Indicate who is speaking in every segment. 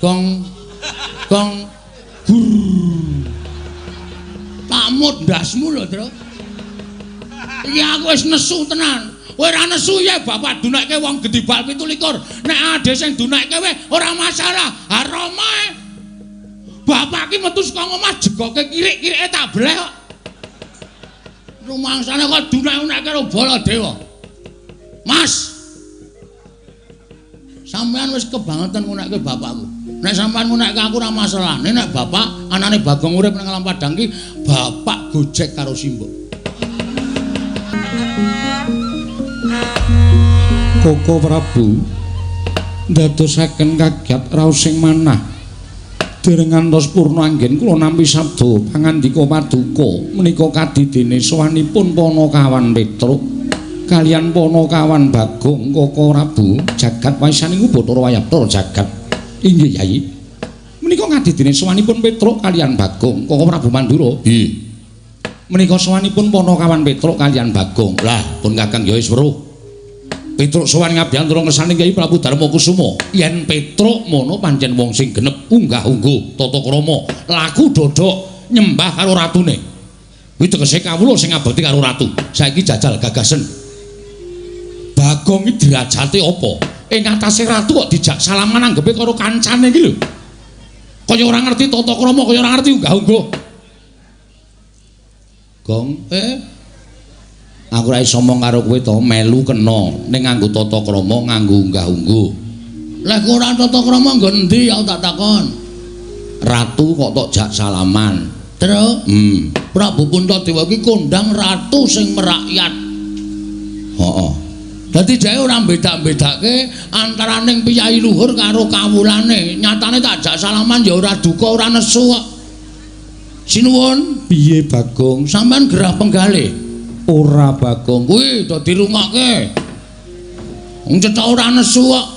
Speaker 1: Gong gong gur. Tamut ndasmu lho, Tru. Iki aku wis nesu tenan. Kowe ora nesu ya bapak dunekke wong gedibal 27. Nek ade sing dunekke kowe ora masalah. Ha Rama. Bapak ki metu saka omah jegoke kirik-kirike tak bleh kok. Rumangsane kok dunek-unekke karo Baladewa. Mas. Sampeyan wis kebangetan ngunekke bapakku. Nek sampeyan ngunekke aku ora masalah. Nek bapak anane Bagong urip nang alam padang ki bapak gojek karo simbok.
Speaker 2: Koko Prabu ndadosaken kagiat raos sing manah. Dereng ngantos purna anggen kula nampi sabda pangandika paduka menika kadidene sowanipun Panakawan Petruk kaliyan Panakawan Bagong. Koko Prabu jagat waisaning Bathara Wayabdara jagat. Inggih Yai. Menika kadidene sowanipun Petruk kaliyan Bagong. Koko Prabu Mandura. Nggih. Menika sowanipun Panakawan Petruk kaliyan Bagong.
Speaker 1: Lah, pun Kakang ya wis weruh. Petruk sowan ngabiyantara ngersane Kyai Prabu Darma Kusuma. Yen Petruk mono pancen wong sing genep unggah-ungguh tata krama, laku dodok nyembah karo ratune. Kuwi tegese kawula sing ngabekti karo ratu. Saiki jajal gagasen. Bagong iki derajate apa? Ing atase ratu kok dijak salaman anggepe karo kancane iki lho. Kaya ora ngerti tata krama, kaya ora ngerti unggah-ungguh. Gong, aku ora iso omong karo kowe to, melu kena ning nganggo tata krama, nganggo unggah-ungguh. Lah kok ora tata krama nggon endi aku tak takon. Ratu kok tok jak salaman. Terus, Prabu Puntadewa iki kondang ratu sing merakyat. Heeh. Dadi jae ora beda-bedake antaraning piyayi luhur karo kawulane. Nyatane tak jak salaman ya ora duka, ora nesu kok. Sinuwun,
Speaker 2: piye Bagong?
Speaker 1: Sampeyan gerah penggalih.
Speaker 2: Ora Bagong.
Speaker 1: Kuwi do dirungokke. Wong cetha ora nesu kok.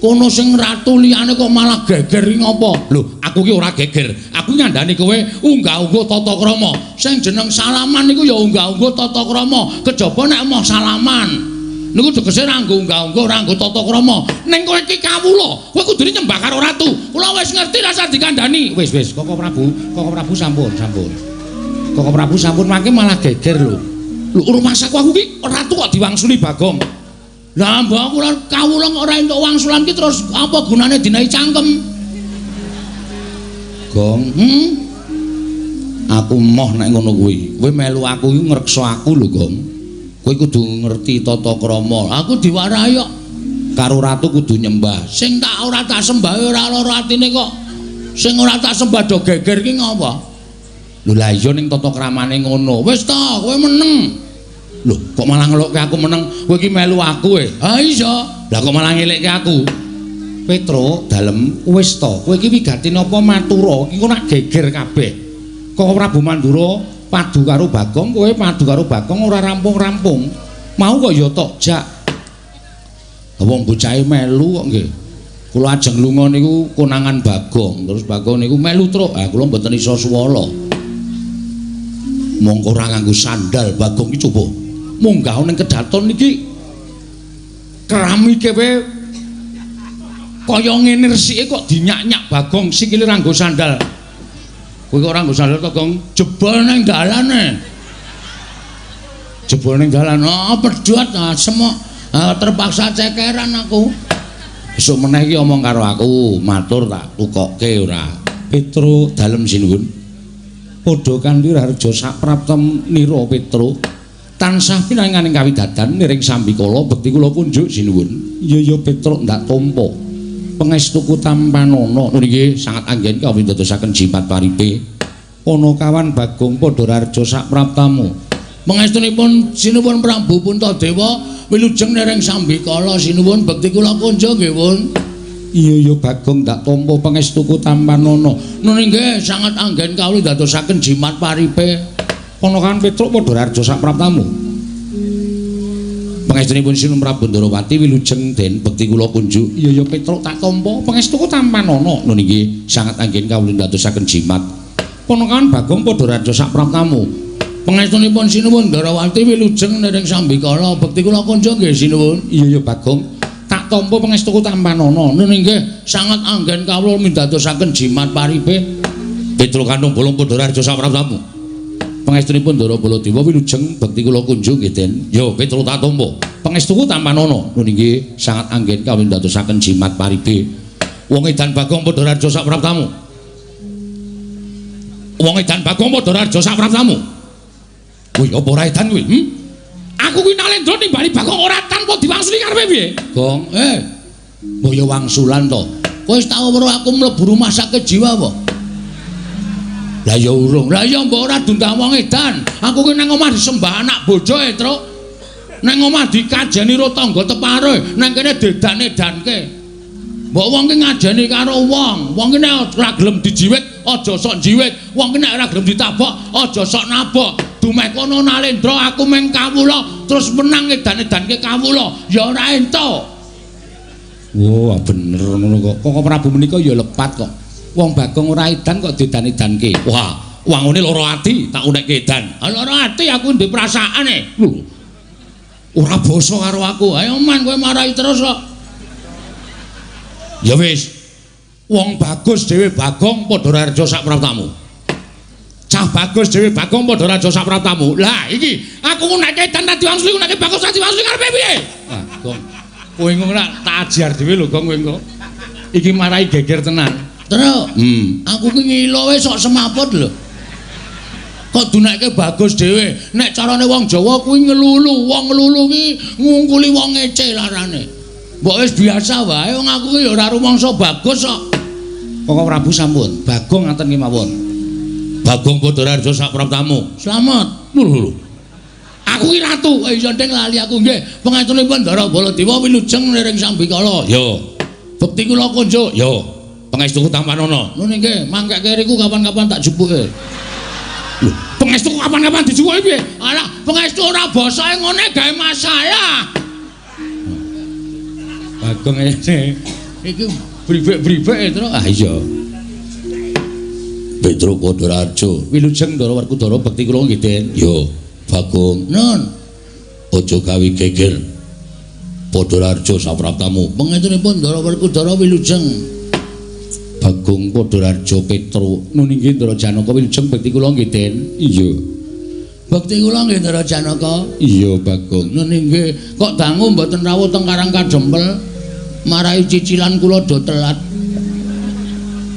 Speaker 1: Kono sing ratu liyane kok malah geger iki ngopo? Lho, aku ki ora geger. Aku ngandani kowe unggah-ungguh tata krama. Sing jeneng salaman niku ya unggah-ungguh tata krama. Kejaba nek emoh salaman. Niku tegese ora nganggo unggah-ungguh, ora nganggo tata krama. Ning kowe iki kawula, kowe kudune nyembah karo ratu. Kula wis ngerti rasa dikandani.
Speaker 2: Wis wis, Koko Prabu, Koko Prabu sampun, sampun. Koko Prabu sampun mangke malah geger lho.
Speaker 1: Lho rumangsaku aku ki ratu kok diwangsuli Bagong. Lah mbok aku ora kawula kok ora entuk wangsulan ki terus apa gunane dinahi cangkem?
Speaker 2: Gong, Aku moh nek ngono kuwi. Kowe melu aku iki ngreksa aku lho, Gong. Kowe kudu ngerti tata krama.
Speaker 1: Aku diwarahi kok.
Speaker 2: Karo ratu kudu nyembah.
Speaker 1: Sing tak ora tak sembah ora lara atine kok. Sing ora tak sembah do geger ki ngopo?
Speaker 2: Lho lah iya ning tata kramane ngono.
Speaker 1: Wis ta, kowe meneng.
Speaker 2: Lho, kok malah ngelokke aku meneng? Kowe iki melu aku e.
Speaker 1: Ha iya.
Speaker 2: Lah kok malah ngelekke aku? Petruk, dalem wis ta. Kowe iki wigati napa matura? Iki kok nak geger kabeh. Kok Prabu Mandura padu karo Bagong, kowe padu karo Bagong ora rampung-rampung. Mau kok ya tok jak. Wong bocahe melu kok nggih. Kula ajeng lunga niku konangan Bagong, terus Bagong niku melu truk. Ah kula mboten iso suwala. Mongko ora nganggo sandal Bagong iki coba. Munggah ning kedaton iki keramike wae kaya ngene resike kok dinyak-nyak Bagong sikile ora nganggo sandal. Kowe kok ora nganggo sandal to, Gong?
Speaker 1: Jebol ning dalane.
Speaker 2: Jebol ning dalan.
Speaker 1: Oh, pedhot asem kok. Terpaksa cekeran aku.
Speaker 2: Besok meneh iki omong karo aku, matur tak tukokke ora. Petruk dalem sinuwun. Padha kanthi raharja sapraptem nira Petruk. Tansah pinanganing kawidadan niring sambikala bekti kula kunjuk sinuwun. Iya ya Petruk ndak tampa. Pangestuku tampanana. Nggih sangat anggen kawula ndadosaken jimat paripe. Panakawan Bagong padha raharja sapraptamu.
Speaker 1: Pangestunipun sinuwun Prabu Puntadewa wilujeng niring sambikala sinuwun bekti kula kunjuk nggih pun.
Speaker 2: Iya ya Bagong ndak tampa pangestuku tampanana.
Speaker 1: Nun nggih sangat anggen kawula ndadosaken jimat paripe.
Speaker 2: Panakawan Petruk padha raharja sapraptamu. Pangestunipun Sinuwun Prabu Ndarawati wilujeng den bekti kula kunjuk. Iya ya Petruk tak tampa pangestuku tampanana. Nun nggih sangat anggen kawula ndadosaken jimat. Panakawan Bagong padha raharja sapraptamu.
Speaker 1: Pangestunipun Sinuwun Ndarawati wilujeng niring sambikala bekti kula kunjuk nggih sinuwun.
Speaker 2: Iya ya Bagong tak
Speaker 1: Tak tampa pangestuku tampanana. Nun inggih sanget anggen kawula mindadosaken jimat paripe. Petruk Kantung Bolong Padha Raharja sapraptamu. Pangestunipun Ndara Baladewa wilujeng bekti kula kunjung nggih Den. Yo Petruk tak tampa. Pangestuku tampanana. Nun inggih sanget anggen kawula mindadosaken jimat paripe. Wong edan Bagong Padha Raharja sapraptamu. Wong edan Bagong Padha Raharja sapraptamu. Kuwi apa ora edan kuwi? Aku kuwi Nalendra nimbali Bagong ora tanpa diwangsuli karepe piye? Gong, mbok ya wangsulan to. Kowe wis tau weruh aku mlebu rumah sakit jiwa apa? Lah ya urung. Lah ya mbok ora diundang wong edan. Aku kuwi nang omah disembah anak bojo e, Truk. Nang omah dikajeni ro tangga tepare, nang kene dedan-edanke. Mbok wong ki ngajeni karo wong. Wong ki nek ora gelem dijiwit, aja sok njiwit. Wong ki nek ora gelem ditabok, aja sok nabok. Dumeh kono Nalendra aku meng kawula terus menang edan-edanke kawula ya ora entuk. Wah, bener ngono kok. Koko Prabu menika ya lepat kok. Wong Bagong ora edan kok diedan-edanke. Wah, wangune lara ati tak unekke edan. Ah lara ati aku ndek perasaane. Lho. Ora basa karo aku. Ayo man kowe marahi terus kok. Ya wis. Wong bagus dhewe Bagong Padha Raharja sapraptamu. Cah bagus dhewe Bagong Padha Raharja sapraptamu. Lah iki aku ngunekke edan ta diwangsuli ngunekke bagus ta diwangsuli karepe piye? Wah, Gong. Kowe ngono tak ajar dhewe lho Gong kowe engko. Iki marai geger tenan. Truk. Aku ki ngilo wis sok semaput lho. Kok dunekke bagus dhewe. Nek carane wong Jawa kuwi ngelulu, wong ngelulu ki ngungkuli wong ngece larane. Mbok wis biasa wae wong aku ki ya ora rumangsa bagus kok. Koko Prabu sampun, Bagong ngaten kemawon. Bagong Padha Raharja sapraptamu. Slamet. Lho lho. Aku ki ratu. Iya ndeng lali aku nggih. Pangestunipun Ndara Baladewa wilujeng niring sambikala. Yo. Bekti kula kunjuk. Yo. Pangestuku tampanana. Nun nggih, mangkeke riku kapan-kapan tak jupuke. Lho, pangestuku kapan-kapan dijupuke piye? Alah, pangestu ora basae ngene gawe masalah. Bagong iki bribek-bribek terus. Ah iya. Petruk Padha Raharja wilujeng Ndara Werkudara bekti kula nggih Den. Yo, Bagong. Nun. Aja gawe geger. Padha Raharja sapraptamu. Pangestunipun Ndara Werkudara wilujeng. Bagong Padha Raharja Petruk. Nun inggih Ndara Janaka wilujeng bekti kula nggih Den. Iya. Bekti kula nggih Ndara Janaka. Iya, Bagong. Nun inggih. Kok dangu mboten rawuh teng Karang Kadempel? Marai cicilan kula do telat.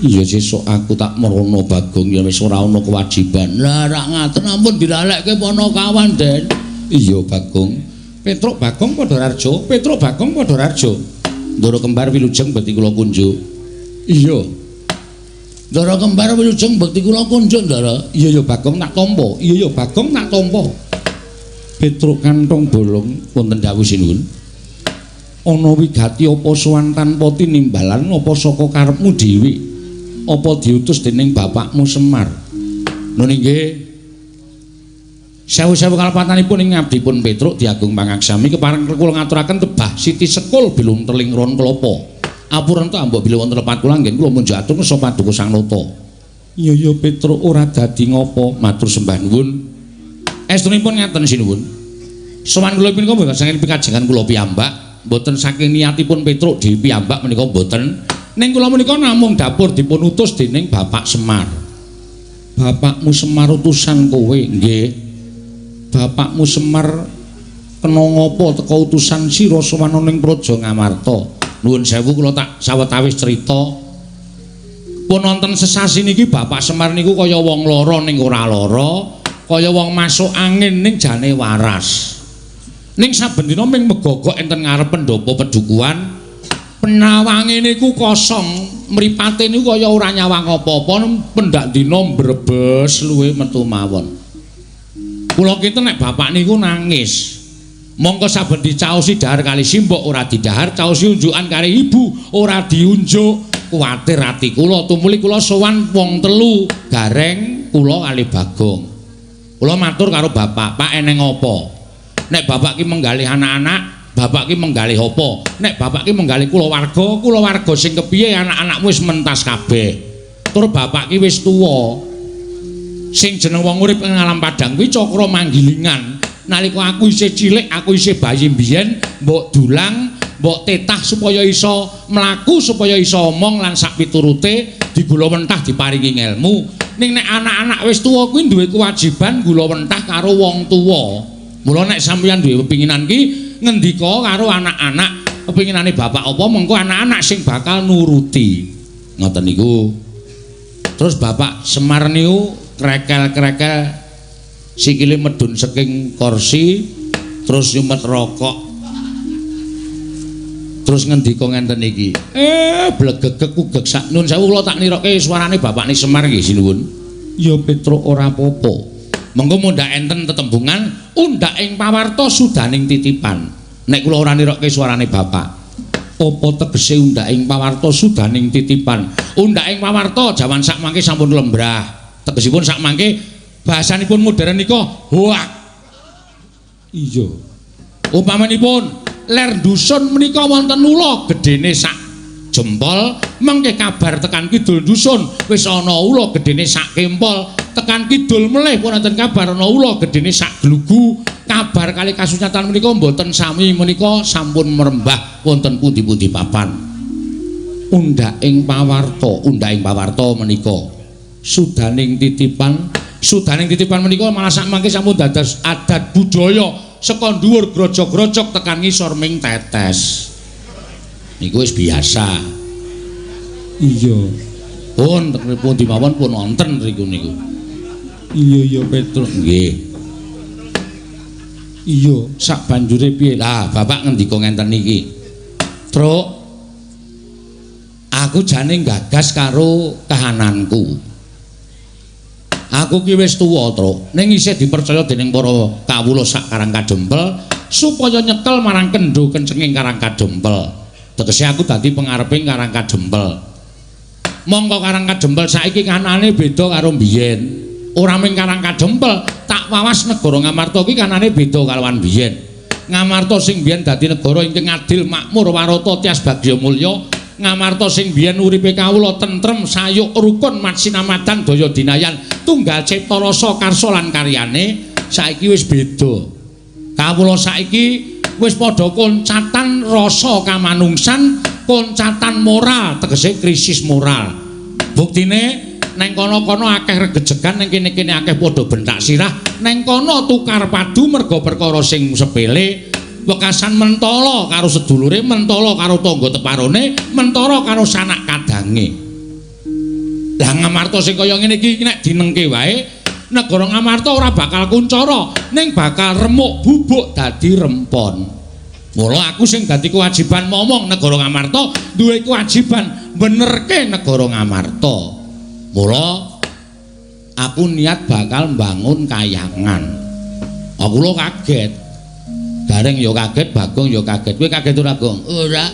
Speaker 1: Iya sesuk aku tak merono Bagong ya wis ora ana kewajiban. Lah rak ngaten ampun dilalekke Panakawan, Den. Iya Bagong. Petruk Bagong Padha Raharja, Petruk Bagong Padha Raharja. Ndara kembar wilujeng bekti kula kunjuk. Iya. Ndara kembar wilujeng bekti kula kunjuk, Ndara. Iya ya Bagong tak tampa. Iya ya Bagong tak tampa. Petruk Kantung Bolong wonten dawuh sinuwun. Ana wigati apa sowan tanpa tinimbalan apa saka karepmu dhewe? Apa diutus dening bapakmu Semar? Nun inggih. Sewu-sewu kalepatanipun ing ngabdipun Petruk diagung pangaksami kepareng kula ngaturaken tebah siti sekul bilung teling ron klapa. Apurenta mbok bilih wonten lepat kula nggih kula munjuk atur kersa paduka Sang Nata. Iya ya Petruk ora dadi ngopo, matur sembah nuwun. Estunipun ngaten sinuwun. Sowan kula punika mboten saking pikajengan kula piyambak, mboten saking niatipun Petruk dhewe piyambak menika mboten. Ning kula menika namung dapur dipun utus dening Bapak Semar. Bapakmu Semar utusan kowe nggih. Bapakmu Semar kena ngapa teka utusan sira sowan ning Praja Ngamarta. Nuwun sewu kula tak sawetawis crita. Pun wonten sesasi niki Bapak Semar niku kaya wong lara ning ora lara, kaya wong masuk angin ning jane waras. Ning saben dina ming megogok enten ngarep pendopo pedukuhan. Penawange niku kosong, mripate niku kaya ora nyawang apa-apa, pendak dina mbrebes luwe metu mawon. Kula kinten nek bapak niku nangis. Mongko saben dicaosi dahar kali simbok ora didahar, caosi unjukan kali ibu ora diunjuk. Kuwatir ati kula, tumuli kula sowan wong telu, Gareng, kula kali Bagong. Kula matur karo bapak, "Pak eneng apa?" Nek bapak ki menggalih anak-anak, bapak ki menggalih apa? Nek bapak ki menggalih kulawarga, kulawarga sing kepiye anak-anakmu wis mentas kabeh. Tur bapak ki wis tuwa. Sing jeneng wong urip ing alam padang kuwi cakra manggilingan. Nalika aku isih cilik, aku isih bayi mbiyen, mbok dulang, mbok tetah supaya iso mlaku, supaya iso omong lan sak piturute digula mentah diparingi ngelmu. Ning nek anak-anak wis tuwa kuwi duwe kewajiban gula mentah karo wong tuwa. Mula nek sampeyan duwe pepinginan ki ngendika karo anak-anak, pepinginane bapak apa mengko anak-anak sing bakal nuruti. Ngoten niku. Terus Bapak Semar niku krekel-krekel sikile medhun saking kursi terus nyumet rokok. Terus ngendika ngenten iki. Blegegeg ugeg sak nun sewu kula tak nirokke suarane bapakne Semar nggih sinuwun. Ya Petruk ora apa-apa. Mengko mundhak enten tetembungan undhak ing pawarta sudaning titipan. Nek kula ora nirokke suarane bapak. Apa tegese undhak ing pawarta sudaning titipan? Undhak ing pawarta jaman sak mangke sampun lembrah. Tegesipun sak mangke bahasanipun modern nika hoak. Iya. Upamanipun ler dusun menika wonten ula gedene sak jempol, mengke kabar tekan kidul dusun wis ana ula gedene sak kempol, tekan kidul melih pun wonten kabar ana ula gedene sak glugu. Kabar kali kasunyatan menika mboten sami menika sampun merembah wonten pundi-pundi papan. Undhak ing pawarta, undhak ing pawarta menika sudaning titipan, sudaning titipan menika malah sak mangke sampun dados adat budaya saka dhuwur grojog-grojog tekan ngisor ming tetes. Niku wis biasa.
Speaker 2: Iya.
Speaker 1: Pun pundi mawon pun wonten riku niku.
Speaker 2: Iya iya Petruk.
Speaker 1: Nggih.
Speaker 2: Iya,
Speaker 1: sak banjure piye? Lah, bapak ngendika ngenten iki. Truk, aku jane gagas karo kahananku. Aku ki wis tuwa, Truk. Ning isih dipercaya dening para kawula sak Karang Kadempel supaya nyekel marang kendho kencenging Karang Kadempel. Tegese aku dadi pengareping Karang Kadempel. Mongko Karang Kadempel saiki kanane beda karo mbiyen. Ora mung Karang Kadempel, tak wawas negara Ngamarta ki kanane beda kalawan biyen. Ngamarta sing biyen dadi negara ingkang adil, makmur, warata, tias bagya mulya. Ngamarta sing biyen uripe kawula tentrem, sayuk, rukun, matsinamadan, daya dinayan, tunggal cipta rasa karsa lan karyane saiki wis beda. Kawula saiki wis padha koncatan rasa kamanungsan, koncatan moral, tegese krisis moral. Buktine neng kono-kono akeh regejegan, neng kene-kene akeh padha bentak sirah, neng kono tukar padu merga perkara sing sepele, wekasan mentala karo sedulure, mentala karo tangga teparone, mentara karo sanak kadange. Lah Ngamarta sing kaya ngene iki nek dinengke wae, negara Ngamarta ora bakal kuncara, ning bakal remuk bubuk dadi rempon. Mula aku sing dadi kewajiban momong negara Ngamarta duwe kewajiban benerke negara Ngamarta. Mula aku niat bakal mbangun kayangan. Aku lho kaget. Gareng ya kaget, Bagong ya kaget. Kowe kaget ora, Gong? Ora.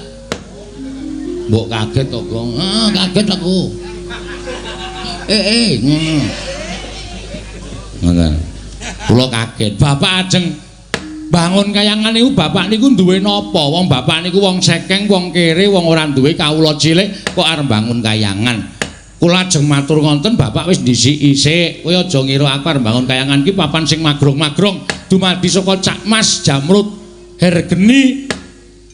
Speaker 1: Mbok kaget to, Gong? Ah, kaget aku. Ngono. Ngoten. Kula kaget. Bapak ajeng bangun kayangan niku bapak niku duwe napa? Wong bapak niku wong sekeng, wong kere, wong ora duwe kawula cilik kok arep bangun kayangan. Kula ajeng matur ngonten bapak wis ndhisiki sik. Kowe aja ngira aku arep bangun kayangan ki papan sing magrong-magrong dumadi saka Cak Mas, Jamrut, Hergeni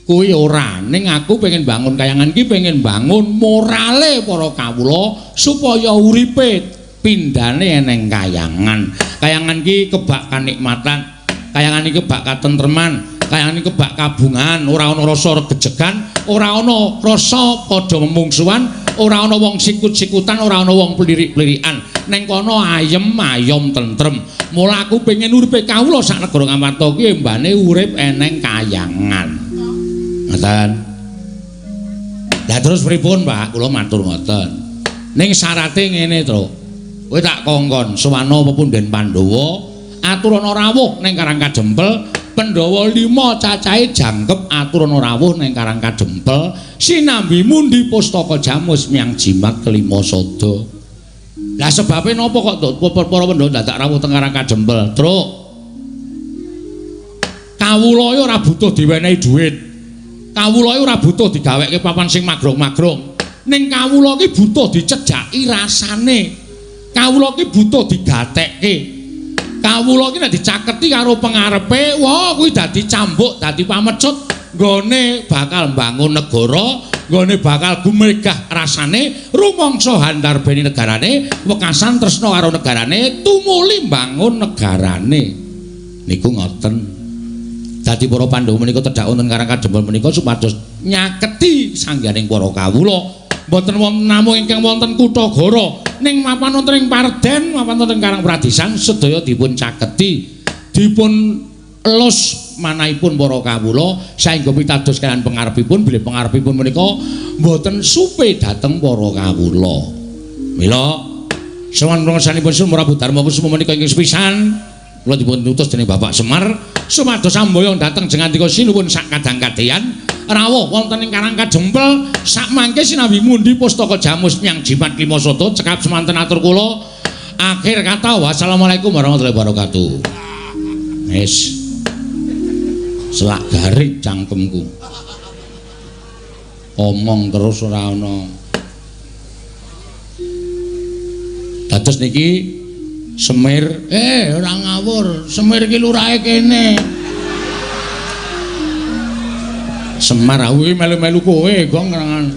Speaker 1: kuwi ora. Ning aku pengen bangun kayangan ki pengen bangun morale para kawula supaya uripe pindhane eneng kayangan. Kayangan ki kebak kanikmatan, kayangan iki kebak katentreman, kayangan iki kebak kabungan, ora ana rasa regejegan, ora ana rasa padha memungsuhan, ora ana wong sikut-sikutan, ora ana wong plirik-plirikan. Neng kono ayem ayom tentrem. Mula aku pengen uripe kawula sak negara Ngamarta ki embane urip eneng kayangan. Ngoten. Lah terus pripun, Pak? Kula matur ngoten. Ning syarate ngene, Truk. Kowe tak kongkon sowana pepundhen Pandhawa, aturana rawuh ning Karang Kadempel. Pandhawa 5 cacahe jangkep aturana rawuh ning Karang Kadempel sinambi mundi pustaka jamus miang jimat kelima sada. Lah sebabe napa kok para Pandhawa dadak rawuh teng Karang Kadempel? Truk. Kawula ora butuh diwenehi dhuwit. Kawula ora butuh digawekke papan sing magrong-magrong. Ning kawula ki butuh dicejaki rasane. Kawula ki butuh digatekke. Kawula iki nek dicaketi karo pengarepe, wah kuwi dadi cambuk, dadi pamecut. Nggone bakal mbangun negara, nggone bakal gumregah rasane, rumangsa handarbeni negarane, wekasan tresna karo negarane, tumuli mbangun negarane. Niku ngoten. Dadi para Pandhawa menika tedhak wonten Karang Kadempel menika supados nyaketi sangganing para kawula. Mboten wonten namung ingkang wonten Kutagara, ning mapan wonten ing Parden, mapan wonten Karang Pradisan sedaya dipun caketi, dipun elus manahipun para kawula saengga pitados kaliyan pangarepipun bilih pangarepipun menika mboten supe dhateng para kawula. Mila sowan ngrungsanipun Sri Prabu Darma Kusuma menika ingkang sepisan kula dipun utus dening Bapak Semar supados samboyong dhateng jengandika sinuwun sak kadang-kadeyan rawuh wonten ing Karang Kadempel sakmangke sinambi mundi pustaka jamus nyang jimat Klimasada cekap semanten atur kula. Akhir kata wassalamualaikum warahmatullahi wabarakatuh. Wis selak garik cangkemku. Omong terus ora ana. Dados niki Semir, ora ngawur, Semir iki lurahe kene. Semar aku iki melu-melu kowe, Gong ngerangan.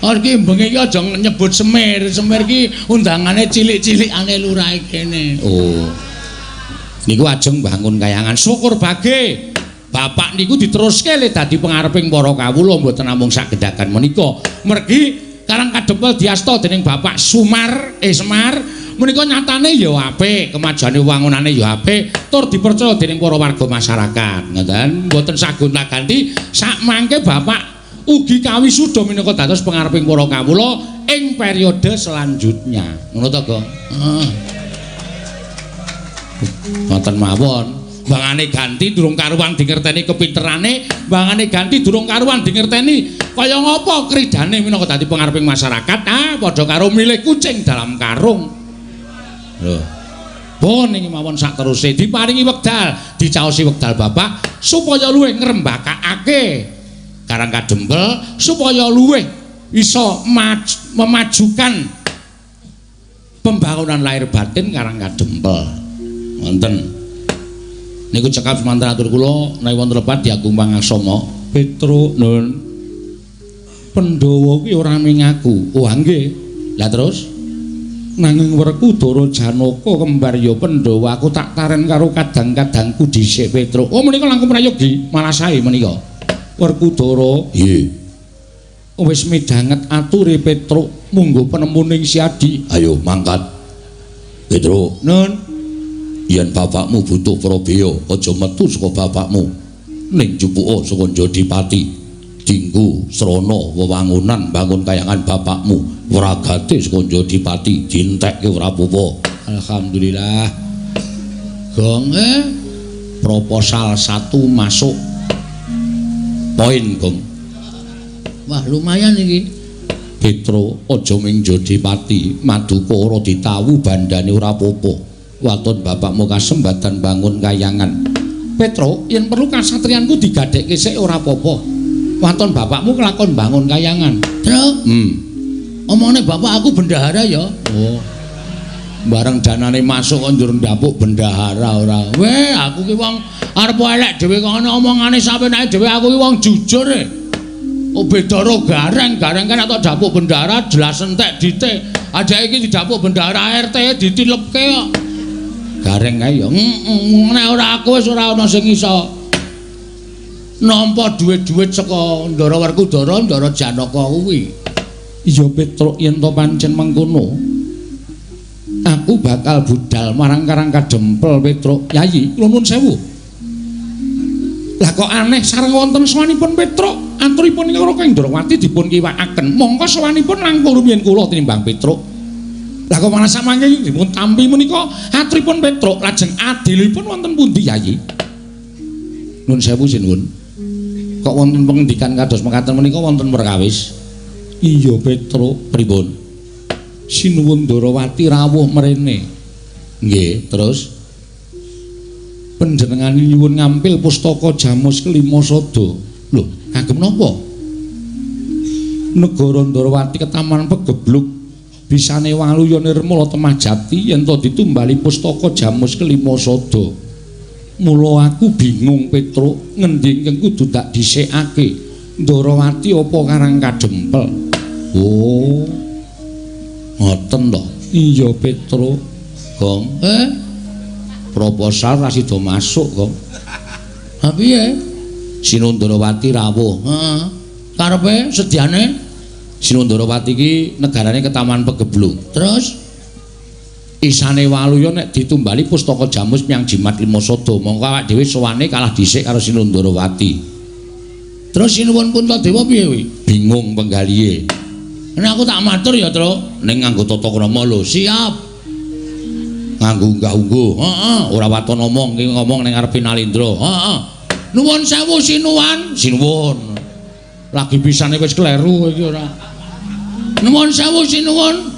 Speaker 1: Oh iki bengi iki aja nyebut Semir, Semir iki undangane cilik-cilikane lurahe kene. Oh. Niku ajeng bangun kayangan syukur bage. Bapak niku diteruske le dadi pengareping para kawula mboten namung sak gedhagan menika. Mergi Karang Kadempel diasta dening Bapak Sumar, Semar menika nyatane ya apik, kemajuane wangunane ya apik, tur dipercaya dening para warga masyarakat. Ngoten, mboten sagonta-ganti sakmangke Bapak ugi kawisuda minangka dados pengareping para kawula ing periode selanjutnya. Ngono to, Gong? Heeh. Ngoten mawon. Bangane ganti durung karuan dingerteni kepinterane, bangane ganti durung karuan dingerteni kaya ngapa kridane minangka dadi pengareping masyarakat, ah padha karo milih kucing dalam karung. Lho. Pun iki mawon sak teruse diparingi wekdal, dicaosi wekdal Bapak supaya luwih ngrembakakake Karang Kadempel, supaya luwih iso memajukan pembangunan lahir batin Karang Kadempel. Wonten. Niku cekap semanten atur kula menawi wonten lepat diagung pangaksama. Petruk nun. Pandhawa kuwi ora ming aku. Oh nggih. Lah terus nanging Werkudara Janaka kembar ya Pandhawa aku tak taren karo kadang-kadangku dhisik Petruk. Oh menika langkung prayogi malah sae menika. Werkudara nggih. Wis midhanget ature Petruk munggo penemuning Siadi. Ayo mangkat. Petruk nun. Yen bapakmu butuh prabeya aja metu saka bapakmu. Ning jupuka saka Jodipati. Dinggo srana wewangunan bangun kayangan bapakmu. Wragate saka Jodipati dientekke ora apa-apa. Alhamdulillah. Gong proposal 1 masuk. Poin, Gong. Wah, lumayan iki. Petro aja ming Jodipati, maduka ora ditawu bandane ora apa-apa. Waton bapakmu kasembatan bangun kayangan. Petro, yen perlu kasatriyanku digadhekke sik ora apa-apa. Waton bapakmu kelakon bangun kayangan. Truk. Omongane bapak aku bendahara ya. Oh. Bareng danane masuk kok njur ndapuk bendahara ora. Weh, aku ki wong arep elek dhewe kok ana omongane sapenake dhewe aku ki wong jujur e. Oh beda ro gareng, gareng kan atau dapuk bendahara jelas entek dite. Aja iki didapuk bendahara RT ditilepke kok. Gareng kae ya. Nek ora aku wis ora ana sing iso nampa dhuwit-dhuwit saka Ndara Werkudara, Ndara Janaka kuwi. Iya Petruk yen to pancen mengkono. Aku bakal budal marang Karang Kadempel Petruk. Yayi, kula nuwun sewu. Lah kok aneh sareng wonten sowanipun Petruk, aturipun ing Raka Indrawati dipun kiwakaken. Mongko sowanipun langkung rumiyin kula tinimbang Petruk. Lah kok malah samangke dipun tampi menika aturipun Petruk lajeng adilipun wonten pundi Yayi? Nuwun sewu sinuwun. Kok wonten pengendikan kados mekaten menika wonten perkawis? Iya Petruk, pripun? Sinuwun Ndrawati rawuh mrene. Nggih, terus panjenengane nyuwun ngampil pustaka Jamus Kelima Sada. Lho, kagem napa? Negara Ndrawati ketaman pegebluk bisane waluya nirmala temah jati yen to ditumbali pustaka Jamus Kelima Sada.
Speaker 2: Mula aku bingung Petruk, ngendi ingkang kudu tak dhisikake? Ndarawati apa Karang Kadempel?
Speaker 1: Oh. Ngoten to.
Speaker 2: Iya Petruk.
Speaker 1: Gong. Proposal ra sida masuk, Gong. Ha piye? Sinundarawati rawuh. Heeh. Karepe sediane Sinundarawati iki negarane Ketaman Pegebluk. Terus
Speaker 2: isane Waluya nek ditumbali pustaka Jamus menyang Jimat Lima Sada, mongko awak dhewe sowane kalah dhisik karo Sinundarawati.
Speaker 1: Terus Sinuwun Puntadewa piye kuwi?
Speaker 2: Bingung penggalihe.
Speaker 1: Nek aku tak matur ya, Truk, ning nganggo tata krama lho. Siap.
Speaker 2: Nganggo unggah-ungguh.
Speaker 1: Heeh,
Speaker 2: ora waton ngomong, iki ngomong ning ngarepe Nalindra.
Speaker 1: Heeh. Nuwun sewu Sinuwan.
Speaker 2: Sinuwun. Lagi pisane wis kleru iki ora.
Speaker 1: Nuwun sewu Sinuwun.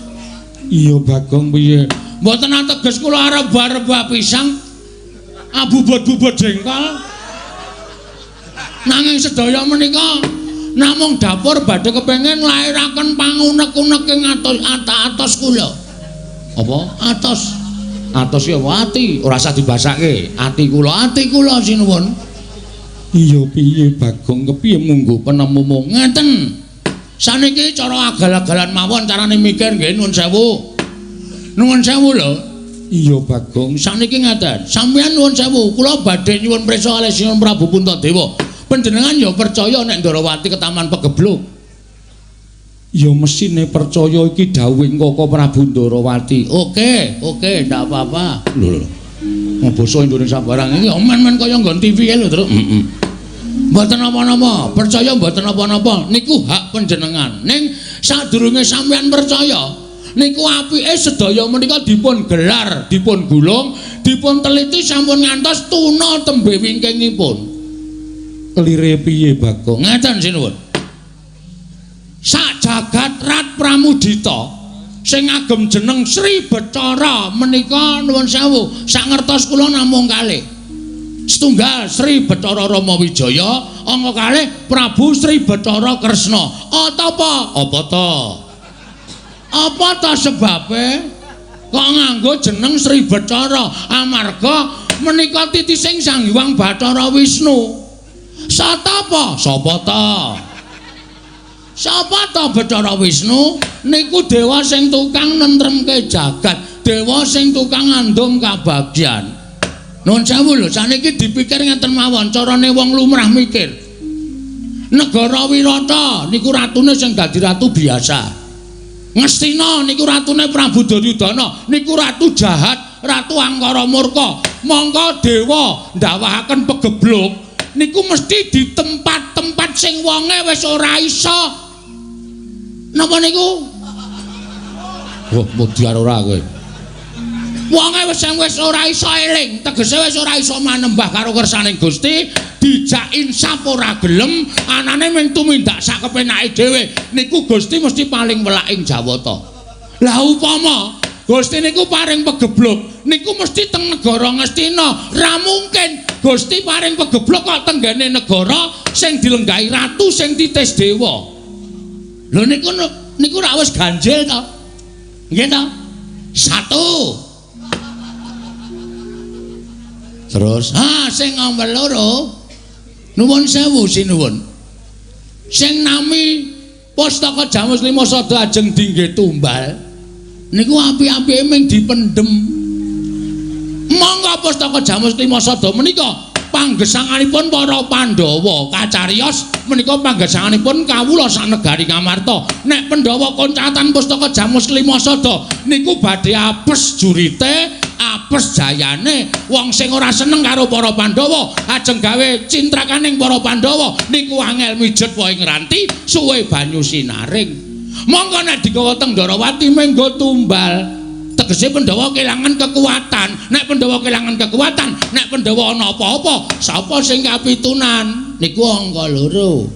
Speaker 2: Iya Bagong piye?
Speaker 1: Mboten ateges kula arep rebah pisang abubut-bubut jengkol. Nanging sedaya menika namung dapur badhe kepengin nglairaken pangunek-unek ing atos kula.
Speaker 2: Apa?
Speaker 1: Atos.
Speaker 2: Atos ki apa? Ati, ora usah dibasake.
Speaker 1: Ati kula sinuwun.
Speaker 2: Iya piye Bagong, kepiye munggo penemumu?
Speaker 1: Ngeten. Saniki cara agal-agalan mawon carane mikir nggih nuwun sewu. Nuwun sewu lho.
Speaker 2: Iya Bagong,
Speaker 1: saniki ngeten. Sampeyan nuwun sewu, kula badhe nyuwun prisa kalih Sinuwun Prabu Puntadewa. Panjenengan ya percaya nek Ndarawati Ketaman Pegebluk?
Speaker 2: Ya mesine percaya iki dawuhing Koko Prabu Ndarawati.
Speaker 1: Oke, oke, ndak apa-apa.
Speaker 2: Lho lho.
Speaker 1: Basa Indonesia barang iki men-men kaya nggon TV lho, Truk.
Speaker 2: Heeh.
Speaker 1: Mboten napa-napa, percaya mboten napa-napa, niku hak panjenengan. Ning sadurunge sampeyan percaya, niku apike sedaya menika dipun gelar, dipun gulung, dipun teliti sampun ngantos tuna tembe wingkingipun.
Speaker 2: Lire piye Bagong?
Speaker 1: Ngeten sinuwun. Sak jagat Rat Pramudita sing ngagem jeneng Sri Bathara menika nuwun sewu, sak ngertos kula namung kalih. Setunggal Sri Bathara Rama Wijaya, angka kalih Prabu Sri Bathara Kresna. Apa? Apa ta? Apa ta sebabe kok nganggo jeneng Sri Bathara? Amarga menika titising Sang Hyang Bathara Wisnu. Satapa? Sapa ta? Sapa ta Bathara Wisnu? Niku dewa sing tukang nentremke jagat, dewa sing tukang ngandum kabagyan. Nuwun sewu lho, saniki dipikir ngeten mawon, carane wong lumrah mikir. Negara Wirata niku ratune sing dadi ratu biasa. Ngastina niku ratune Prabu Duryudana, niku ratu jahat, ratu angkara murka. Mongko dewa ndawahaken pegebluk niku mesti di tempat-tempat sing wonge wis ora iso. Napa niku?
Speaker 2: Wah, mudyar ora kowe.
Speaker 1: Wonge wis ora iso eling, tegese wis ora iso manembah karo kersaning Gusti, dijak insaf ora gelem, anane mung tumindak sak kepenake dhewe. Niku Gusti mesti paling welak ing Jawata. Lah upama Gusti niku paring pegebluk, niku mesti teng negara Ngastina. Ra mungkin Gusti paring pegebluk kok tenggene negara sing dilenggahi ratu sing titis dewa. Lho niku niku rak wis ganjil to. Nggih to? Satu.
Speaker 2: Terus
Speaker 1: sing nomor loro nuwun sewu sinuwun. Sing nami Pustaka Jamus Lima Sada ajeng dingge tumbal niku api-apike ming dipendhem. Monggo Pustaka Jamus Lima Sada menika panggesanganipun para Pandhawa kacariyos menika panggesanganipun kawula sanegari Ngamarta. Nek Pandhawa koncatan Pustaka Jamus Lima Sada niku badhe apes jurite, apes jayane. Wong sing ora seneng karo para Pandhawa ajeng gawe cintrakaning para Pandhawa niku angel mijet wae ngranti suwe banyu sinaring. Monggo nek digawa teng Ndarawati menggo tumbal. Tegese Pandhawa kelangan kekuatan. Nek Pandhawa kelangan kekuatan, nek Pandhawa ana apa-apa, sapa sing kapitunan? Niku angka loro.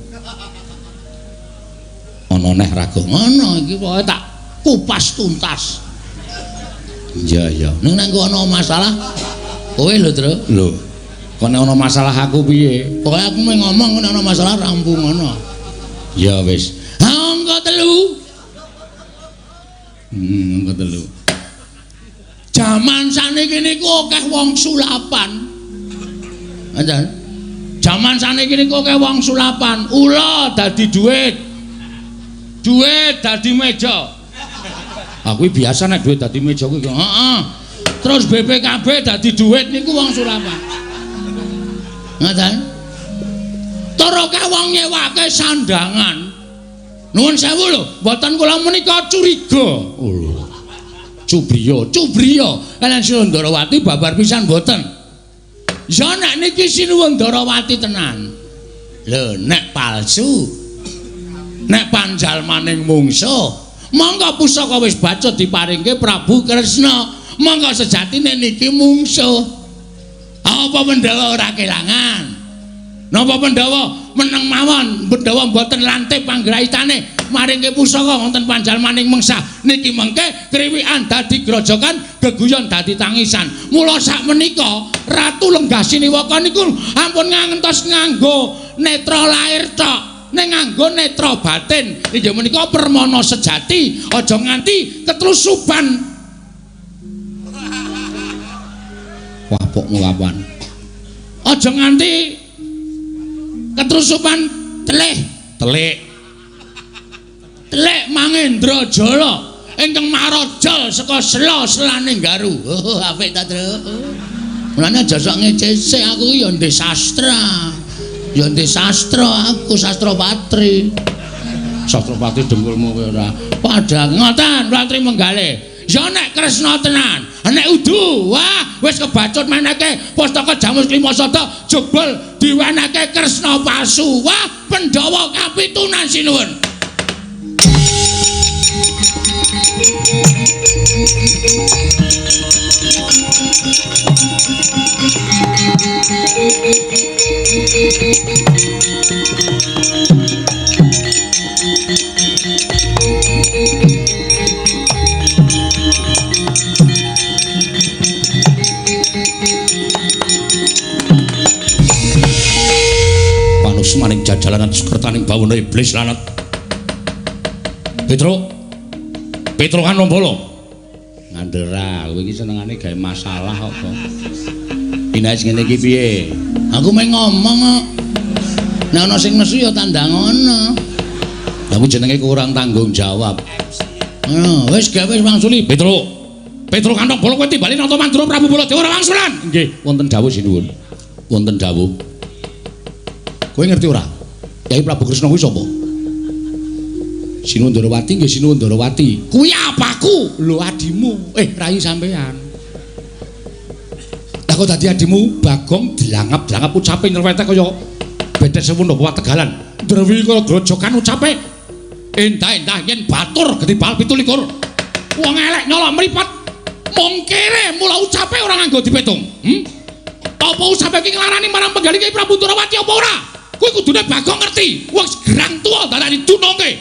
Speaker 2: Ana neh raga.
Speaker 1: Ana iki pokoke tak kupas tuntas.
Speaker 2: Iya iya.
Speaker 1: Ning nek ana masalah kowe lho, Tru.
Speaker 2: Lho. Kok nek ana masalah aku piye?
Speaker 1: Pokoke aku mung ngomong nek ana masalah rampung ngono.
Speaker 2: Ya wis.
Speaker 1: Ha angka telu.
Speaker 2: Angka telu.
Speaker 1: Jaman saniki niku akeh wong sulapan. Ngoten. Jaman saniki niku akeh wong sulapan, ula dadi duit. Duit dadi meja. Aku biasa nek duit dadi meja kuwi. Heeh. Terus BPKB dadi duit niku wong sulapan. Ngoten. Tur akeh wong nyewake sandangan. Nuwun sewu lho, mboten kula menika curiga. Oh. Cubriya, cubriya. Kaliyan Sinuwun Ndarawati babar pisan mboten. Ya nek niki Sinuwun Ndarawati tenan. Lho nek palsu. Nek panjalmaning mungsuh, monggo pusaka wis bacut diparingke Prabu Kresna. Monggo sejatine niki mungsuh. Apa Pandhawa ora kelangan? Napa Pandhawa meneng mawon, Pandhawa mboten lantip panggraitane maringke pusaka wonten panjalmaning mengsah. Niki mengke kriwikan dadi grojokan, geguyon dadi tangisan. Mula sakmenika Ratu Lenggah Siniwaka niku ampun ngantos nganggo netra lair tok, ning nganggo netra batin. Inggih menika permana sejati, aja nganti ketlusupan. Wah, pokmu kapan? Aja nganti ketrusupan telih, telik. Telik Mangendra Jala ingkang marajal saka sela-selane Garu. Oh, apik ta, Tru? Mulane aja sok ngecese aku ya ndek sastra. Ya ndek sastra aku, sastra patri. Sastra patri dengkulmu kowe ora. Padha ngoten, Ratri Menggale. Ya nek Kresna tenan, nek udu, wah wis kebacut meneke pustaka Jamus Klima Sada jebul diwenehke Kresna palsu. Wah, Pandhawa kapitunan sinuwun. Panusmaning jajalanan sekertaning bawana iblis lanat. Petro, Petro Kanombolo. Ngandera, kowe iki senengane gawe masalah kok. Inais ngene iki piye? Aku mung ngomong kok. Nek ana sing nesu ya tandang ana. Lah kuwi jenenge kurang tanggung jawab. Ngono, wis gawe wis wangsuli. Petro. Petro Kanombolo kowe timbali Nata Mandura Prabu Baladewa ora wangsulan. Nggih, wonten dawuh sinuwun. Wonten dawuh. Kowe ngerti ora? Kyai Prabu Kresna kuwi sapa? Sinuwun Ndarawati nggih Sinuwun Ndarawati. Kuwi apaku? Lho adimu. Rai sampean. Lah kok dadi adimu Bagong dilangap-dilangap ucape nyerwetek kaya bedes sewu napa Tegalan. Ndrewi kaya grojokan ucape. Endah-endah yen batur gedhi bal 27. Wong elek nyolok mripat. Mung kere mula ucape ora nganggo dipetung. Apa ucape iki nglarani marang penggalih Kyai Prabu Ndarawati apa ora? Kuwi kudune Bagong ngerti. Wong gerang tuwa dadak didunungke.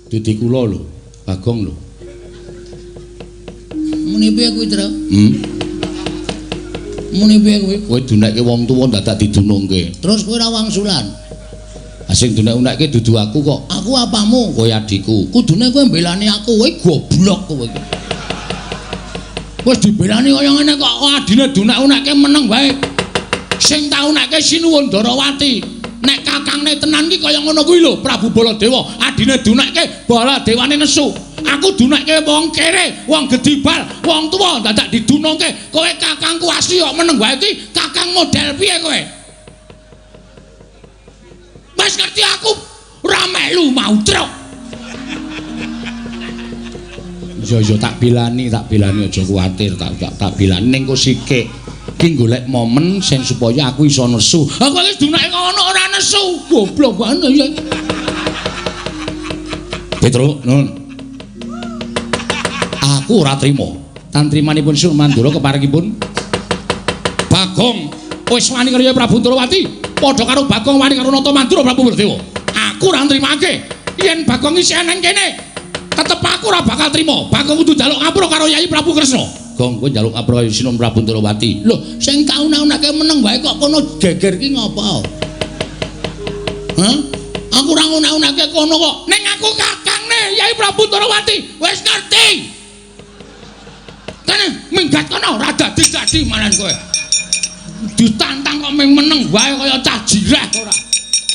Speaker 1: Didi kula lho, Bagong lho. Muni piye kuwi, Tru? Muni piye kuwi? Kowe dunekke wong tuwa dadak didunungke. Terus kowe ora wangsulan. Ah sing dunek-unekke dudu aku kok. Aku apamu? Kowe adikku. Kudune kowe mbelani aku, kowe goblok kowe iki. Wis dibelani kaya ngene kok adine dunek-unekke meneng wae. Sing taunake Sinuwun Ndarawati. Nek kakangne tenan ki kaya ngono kuwi lho, Prabu Baladewa. Adine dunekke Baladewane nesu. Aku dunekke wong kere, wong gedibal, wong tuwa dadak didunungke. Kowe kakangku asli kok meneng wae iki, kakang model piye kowe? Wis ngerti aku ora melu mautruk. Iya iya tak bilani aja kuwatir, tak bilani ning kok sikik. Ki golek momen sing supaya aku iso nesu. Aku wis dunake ngono ora nesu. Goblok banget ya. Petro, nun. Aku ora trima. Tantrimanipun Sun Mandura keparengipun Bagong wis wani karo Prabu Ndarawati, padha karo Bagong wani karo Nata Mandura Prabu Baladewa. Aku ora nrimake. Yen Bagong isih nang kene, tetep aku ora bakal trima. Bagong kudu njaluk ngapura karo Yai Prabu Kresna. Gong kowe njaluk ngapura Sinuwun Prabu Ndarawati. Lho, sing taun-taunake meneng wae kok kono geger ki ngopo? Hah? Aku ora ngunak-unake kono kok. Ning aku kakangne Yai Prabu Ndarawati. Wis ngerti. Kene minggat kono ora dadi-dadi malan kowe. Ditantang kok ming meneng wae kaya cah jireh ora.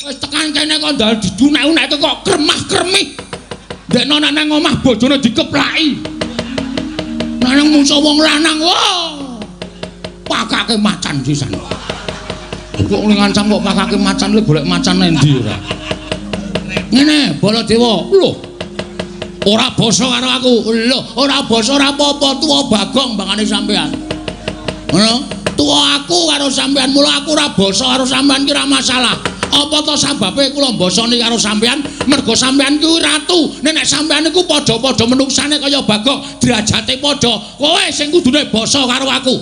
Speaker 1: Wis tekan kene kok ndal didunek-unekke kok kremah-kremih. Ndekno nek nang omah bojone dikeplaki. Nek nang mungsuh wong lanang, wah. Pakake macan sisan. Kok ngancam kok pakake macan le golek macan endi ora. Ngene, Baladewa. Lho. Ora basa karo aku. Lho, ora basa ora apa-apa, tuwa Bagong bangane sampean. Ngono? Tuwa aku karo sampean, mula aku ora basa karo sampean ki ora masalah. Apa to sababe kula mbasani karo sampean? Mergo sampean kuwi ratu. Nek sampean niku padha-padha menungsane kaya Bagong, derajate padha. Kowe sing kudune basa karo aku.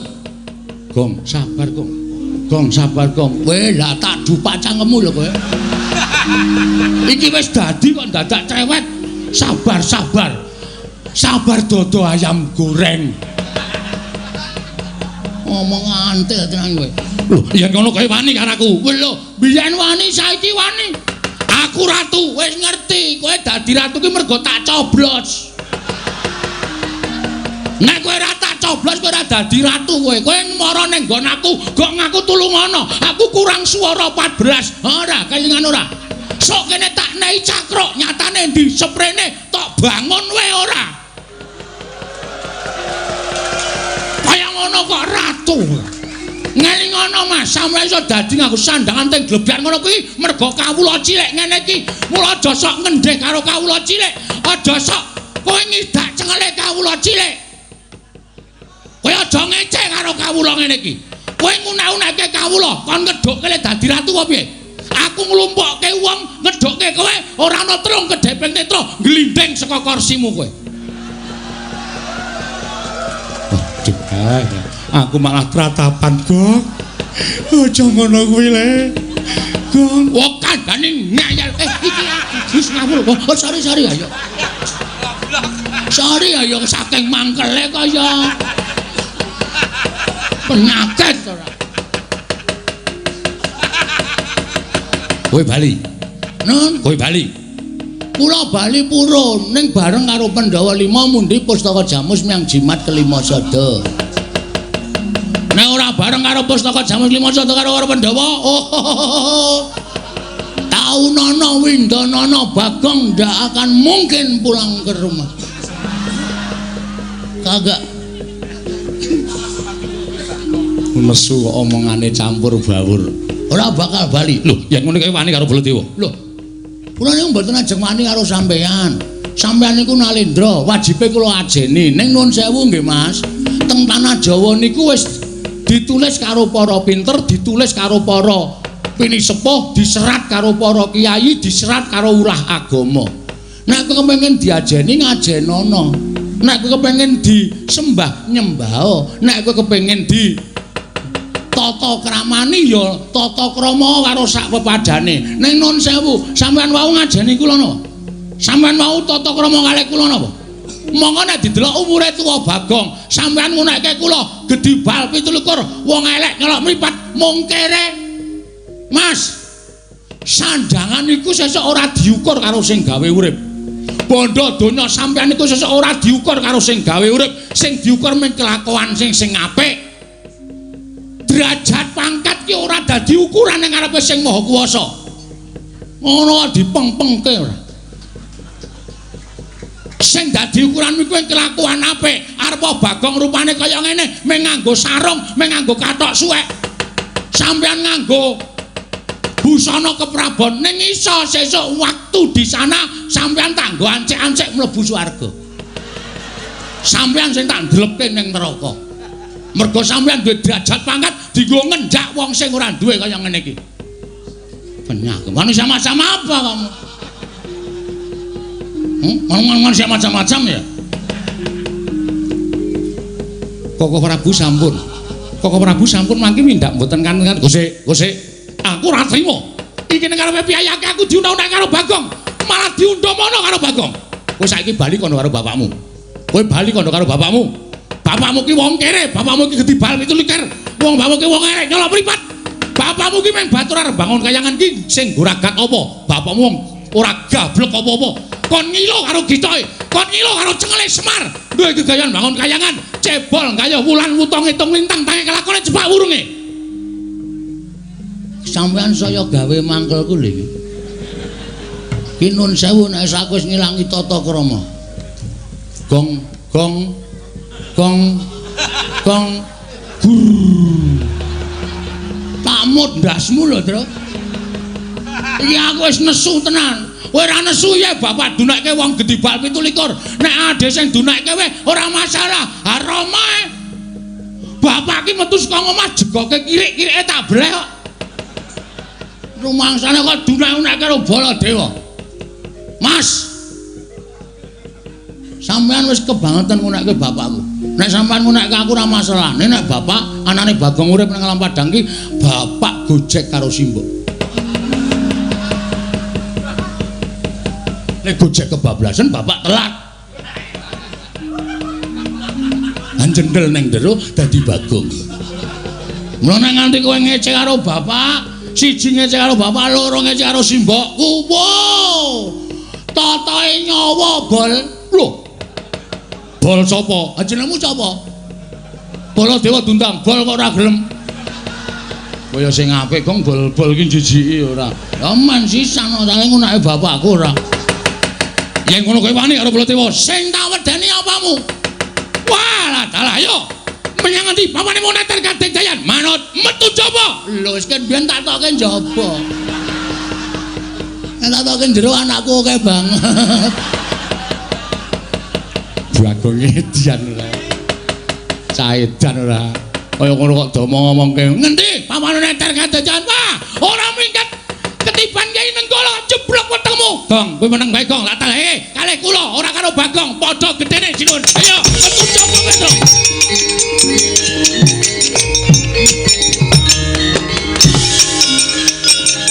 Speaker 1: Gong, sabar, Gong. Gong, sabar, Gong. Kowe lah tak dupak cangkemmu lho kowe. Iki wis dadi kok dadak cerewet. Sabar, sabar. Sabar dodo ayam goreng. Ngomong antil tenan kowe. Lho, yen ngono kowe wani karo aku. Lho, biyen wani saiki wani. Aku ratu, wis ngerti. Kowe dadi ratu ki mergo tak coblos. Nek kowe ora tak coblos kowe ora dadi ratu kowe. Kowe mara ning nggon aku, gok ngaku tulungono. Aku kurang swara 14. Ora, kelingan ora. Sok kene tak nei cakruk, nyatane ndi seprene tok bangun wae ora. Kaya ngono kok ratu. Ngelingono Mas, sampeyan iso dadi nganggo sandangan teng glebyar ngono kuwi mergo kawula cilik ngene iki. Mula aja sok ngendheh karo kawula cilik, aja sok kowe ngidak cengele kawula cilik. Kowe aja ngece karo kawula ngene iki. Kowe ngunek-unekke kawula, kon ngedhukke le dadi ratu apa piye? Aku nglumpukke wong ngedhukke kowe ora ana trung kedheping netra glinding saka kursimu kowe.
Speaker 2: Waduh, aku malah tratapan, Gong. Aja ngono kuwi le. Gong,
Speaker 1: wong kandhane ngeyel. Iki wis ngawur. Oh, sorry sorry ayo. Sorry ayo saking mangkele kaya penyakit ora. Kowe bali. Nun, kowe bali. Kula bali purun ning bareng karo Pandhawa 5 mundi pustaka Jamus miang jimat kelima sada. Nek ora bareng karo pustaka Jamus lima sada karo Pandhawa, oh. Taunana windanana Bagong ndak akan mungkin pulang ke rumah. Kagak.
Speaker 2: Nesu kok omongane campur bawur.
Speaker 1: Ora bakal bali.
Speaker 2: Lho, yen ngono kae wani karo Baladewa.
Speaker 1: Lho. Kula niku mboten ajeng wani karo sampean. Sampean niku nalendra, wajibe kula ajeni. Ning nuwun sewu nggih, Mas. Teng tanah Jawa niku wis ditulis karo para pinter, ditulis karo para pinisepuh, diserat karo para kiai, diserat karo ulah agama. Nek kowe kepengin diajeni ngajenono. Nek kowe kepengin disembah nyembah. Nek kowe kepengin di tata kramani ya tata krama karo sak pepadane. Ning nun sewu, sampean wau ngajeni kula napa? Sampean wau tata krama kalih kula napa? Monggo nek didelok umure tuwa Bagong, sampean ngunekke kula gedhi bal 27, wong elek nyelok mripat mungkere. Mas, sandangan iku sesuk ora diukur karo sing gawe urip. Bondo donya sampean iku sesuk ora diukur karo sing gawe urip, sing diukur mung kelakuan sing sing apik. Derajat pangkat ki ora dadi ukuran ning ngarepe sing Maha Kuwasa. Ngono dipengpengke ora. Sing dadi ukuran kuwi kelakuan apik. Arep Bagong rupane kaya ngene, mung nganggo sarung, mung nganggo kathok suwek. Sampeyan nganggo busana keprabon ning iso sesuk waktu di sana sampeyan tanggo ancik-ancik mlebu swarga. Sampeyan sing tak ndlepke ning neraka. Mergo sampeyan duwe derajat pangkat dienggo ngendak wong sing ora duwe kaya ngene iki. Penyakit. Manusia macam apa kamu? Manusia macam-macam ya?
Speaker 2: Koko Prabu sampun. Koko Prabu sampun mangke mindak mboten kanten. Gosek, gosek.
Speaker 1: Aku ora trimo. Iki ning karepe piyayake aku diundang-undang karo Bagong. Malah diundang mono karo Bagong.
Speaker 2: Kowe saiki bali kono karo bapakmu. Kowe bali kono karo bapakmu.
Speaker 1: Bapakmu ki wong kere, bapakmu ki gedhi bal 27. Wong bapakmu ki wong elek nyolok mripat. Bapakmu ki mung batur arep bangun kayangan ki sing goragat apa? Bapakmu wong ora gablek apa-apa. Kon ngilo karo gitoe, kon ngilo karo cengele Semar. Duwe gegayan bangun kayangan, cebol gayuh wulan wutung ngitung lintang tangi kelakone cepak wurunge. Sampeyan saya gawe mangkelku lho iki. Ki nun sewu nek aku wis ngilangi tata krama. Gong gong gong gong gur. Tak mut ndasmu lho, Tru. Iki aku wis nesu tenan. Kowe ora nesu ya bapak dunekke wong gedhi bal 27. Nek ade sing dunekke kowe ora masalah. Ha Rama e. Bapak ki metu saka omah jegoke kirik-kirike tak bleh kok. Rumangsane kok dunek-unek karo Baladewa. Mas. Sampeyan wis kebangetan ngunekke bapakku. Nek sampeyan ngunekke aku ora masalah. Nek bapak anane Bagong urip nang alam padang ki bapak gojek karo simbok. Nek gojek kebablasan bapak telat. Anjendel neng jero dadi Bagong. Mula nek nganti kowe ngece karo bapak, siji ngece karo bapak, loro ngece karo simbokku. Wow. Totoe nyawa bol. Lho. Bol sapa? Jenengmu sapa? Baladewa diundang, bol kok ora gelem. Kaya sing apik gong bol-bol iki jijiki ora. Ya men sisan ora ngunake bapakku ora. Yen ngono kowe wani karo Baladewa, sing tak wedeni apamu? Wah, dalah yo. Menyang ngendi pawane moneter kadegdayan? Manut metu jaba. Lho wis ken biyen tak tokke njaba. Nek tak tokke jero anakku akeh banget. Bagong edian ora. Caedan ora. Kaya ngono kok do ngomongke. Ngendi pawane neter kadegdayan? Wah, ora minggat. Ketiban Kyai Nenggala jeblok wetengmu. Gong, kowe meneng bae Gong. Lah talehe kalih kula ora karo Bagong, padha gedene Jinun. Ayo, metu jaba Petro.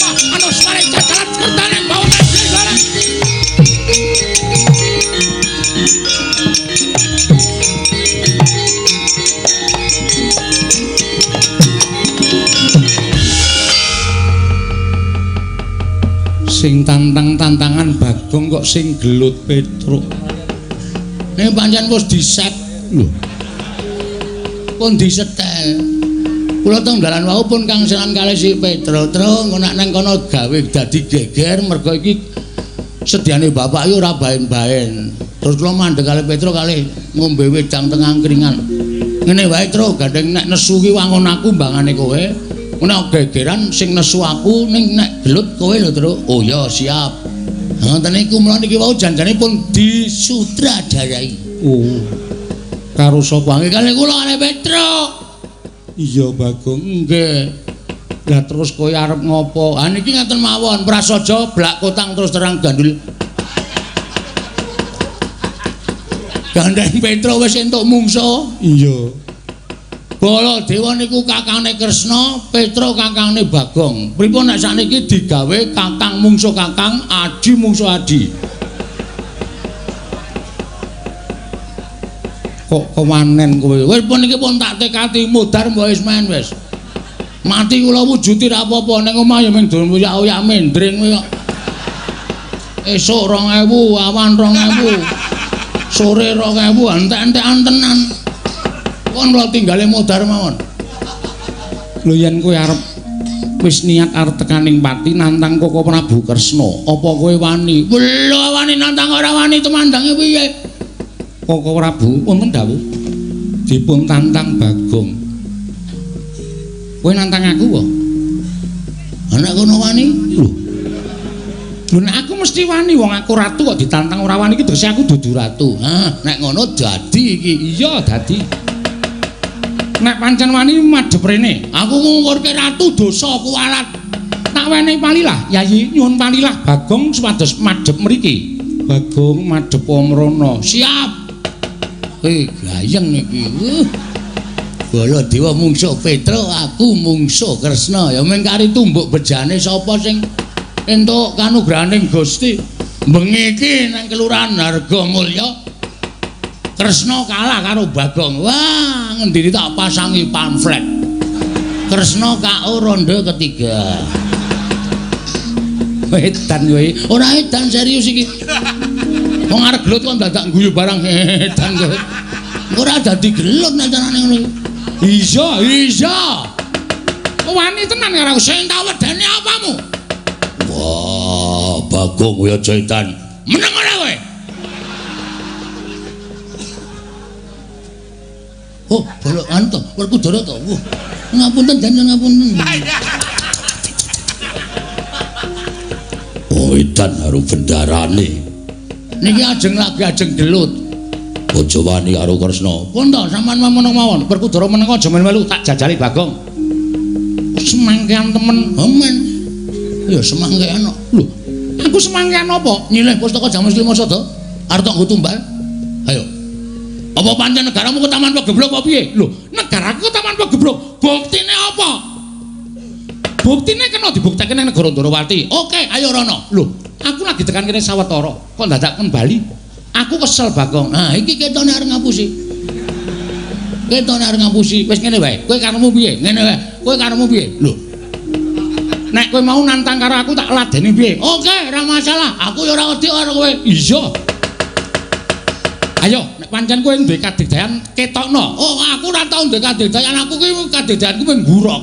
Speaker 1: Wah, ana suara cacalan kertane bawa barang.
Speaker 2: Sing tantang-tantangan Bagong kok sing gelut Petruk.
Speaker 1: Nek pancen wis diset lho. Pun disetel. Kula teng dalan wau pun kangselan kalih si Petruk. Tru engko nek nang kono gawe dadi geger mergo iki sediane bapak iki ora baen-baen. Terus kula mandeg kalih Petruk kalih ngombe wedang teng angkringan. Ngene wae Tru, gandeng nek nesu ki wangun aku mbangane kowe. Nek gegeran sing nesu aku ning nek gelut kowe lho Tru. Oh ya siap. Ngoten niku mula niki wau janjane pun disutradarai.
Speaker 2: Oh. Karo sapa?
Speaker 1: Nggih kalih kula kalih Petruk.
Speaker 2: Iya Bagong.
Speaker 1: Nggih.
Speaker 2: Lah terus kowe arep ngopo?
Speaker 1: Ha niki ngaten mawon, prasaja blak kotang terus terang gandul. Gandeng Petruk wis entuk mungsa.
Speaker 2: Iya.
Speaker 1: Baladewa niku kakangne Kresna, Petruk kakangne Bagong. Pripun nek sakniki digawe kakang mungsuh kakang, adi mungsuh adi.
Speaker 2: Kok kewanen kowe?
Speaker 1: Wis pun niki pun tak tekati mudhar mbok wis men wis. Mati kula wujuti ra apa-apa ning omah ya mung oyak-oyak mendring kowe kok. Esuk 2000, awan 2000. Sore 2000, entek-entekan tenan. Kon kula tinggale mudhar mawon.
Speaker 2: Lho yen kowe arep wis niat arep tekaning pati nantang Koko Prabu Kresna, apa kowe wani?
Speaker 1: Lho wani nantang ora wani tumandange piye?
Speaker 2: Koko Prabu wonten dawuh dipun tantang Bagong. Kowe nantang aku apa?
Speaker 1: Nek kono wani?
Speaker 2: Lho. Lho nek aku mesti wani, wong aku ratu kok ditantang ora wani iki tegese aku dudu ratu.
Speaker 1: Hah, nek ngono dadi iki.
Speaker 2: Iya, dadi. Nek pancen wani madhep rene.
Speaker 1: Aku ngungkurke ratu dosa kuwalat.
Speaker 2: Tak wenehi palilah, Yayi, nyuwun palilah Bagong supados madhep mriki. Bagong madhep mrono.
Speaker 1: Siap. Gayeng iki. Baladewa mungsuh Petruk, aku mungsuh Kresna. Ya mung kari tumbuk bejane sapa sing entuk kanugrahaning Gusti. Bengi iki nang Kelurahan Hargomulya Kresna kalah karo Bagong. Wah, ngendini tak pasangi pamflet. Kresna KO ronde ketiga. Edan kowe. Ora edan serius iki. Wong arep gelut kok dadak guyu barang edan kowe. Ora dadi gelut nek carane ngono. Iya, iya. Wani tenan karo aku sing tak wedeni apamu? Wah, Bagong kowe aja edan. Meneng ora kowe? Oh, bolok anu to, Werkudara to. Wah, ngapunten den ngapunten. Oh, edan karo bendarane. Niki ajeng lagi ajeng gelut. Aja wani karo Kresna. Pun to, sampean meneng mawon. Werkudara meneng aja melu-melu, tak jajali Bagong. Semangkean temen. Amen. Ya semangkean kok. Lho, aku semangkean apa? Nyilih pustaka Jamus Lima Sada. Arep tok nggo tumbal. Ayo. Apa pancen negaramu ketaman pegeblok apa piye? Lho, negaraku ketaman pegeblok. Buktine apa? Buktine kena dibuktekke ning negara Ndorowati. Oke, ayo rono. Lho, aku lagi tekan kene sawetara, kok dadak kon bali? Aku kesel Bagong. Nah, iki ketone arep ngapusi. Ketone arep ngapusi. Wis ngene wae. Kowe karepmu piye? Ngene wae. Kowe karepmu piye? Lho. Nek kowe mau nantang karo aku tak ladeni piye? Oke, ora masalah. Aku ya ora wedi karo kowe. Iya. Ayo, nek pancen kowe duwe kadigdayan ketokno. Oh, aku ora tau duwe kadigdayan. Aku ki kadigdayanku mung ngurok.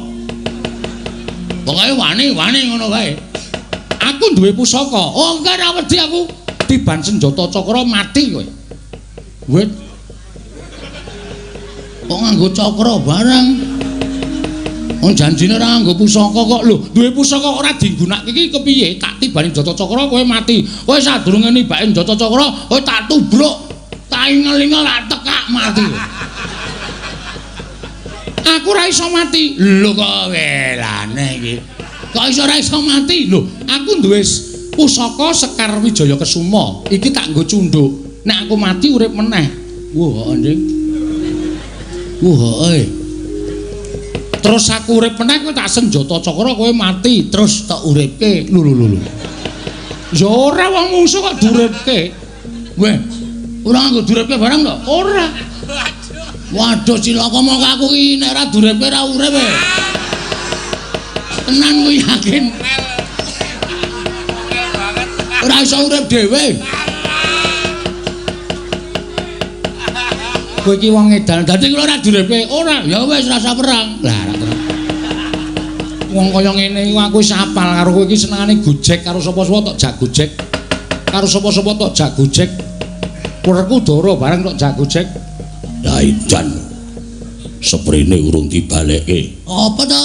Speaker 1: Pokoke wani-wani ngono wae. Aku duwe pusaka. Oh, enggak ora wedi aku. Tiban senjata cakra mati kowe. Wit. Kok nganggo cakra barang? Wong janjine ora nganggo pusaka kok. Lho, duwe pusaka ora digunakake iki kepiye? Tak tibani senjata cakra kowe mati. Kowe sadurunge nibake senjata cakra, kowe tak tubruk. Tak ingel-ingel tak tekak mati. Aku ora iso mati. Lho kok welane iki. Kok iso ora iso mati? Lho, aku duwe pusaka Sekar Wijaya Kesuma. Iki tak nggo cunduk. Nek aku mati urip meneh. Wah, anjing. Wah, eh. Terus aku urip meneh kowe tak senjata cakra kowe mati, terus tak uripke. Lho lho lho. Ya ora wong mungsuh kok diuripke. Weh, ora nganggo diuripke barang to? Ora. Waduh cilaka mongko aku iki nek ora diuripke ora urip. Tenan ku yakin. Ora iso urip dhewe. Kowe iki wong edan. Dadi kula ora diuripke. Ora, ya wis rasa perang. Lah ora terus. Wong kaya ngene iku aku wis apal karo kowe iki senengane gojek karo sapa-sapa tok jak gojek. Karo sapa-sapa tok jak gojek. Werkudara bareng tok jak gojek. Lah edan. Seprene urung dibalekke. Apa to?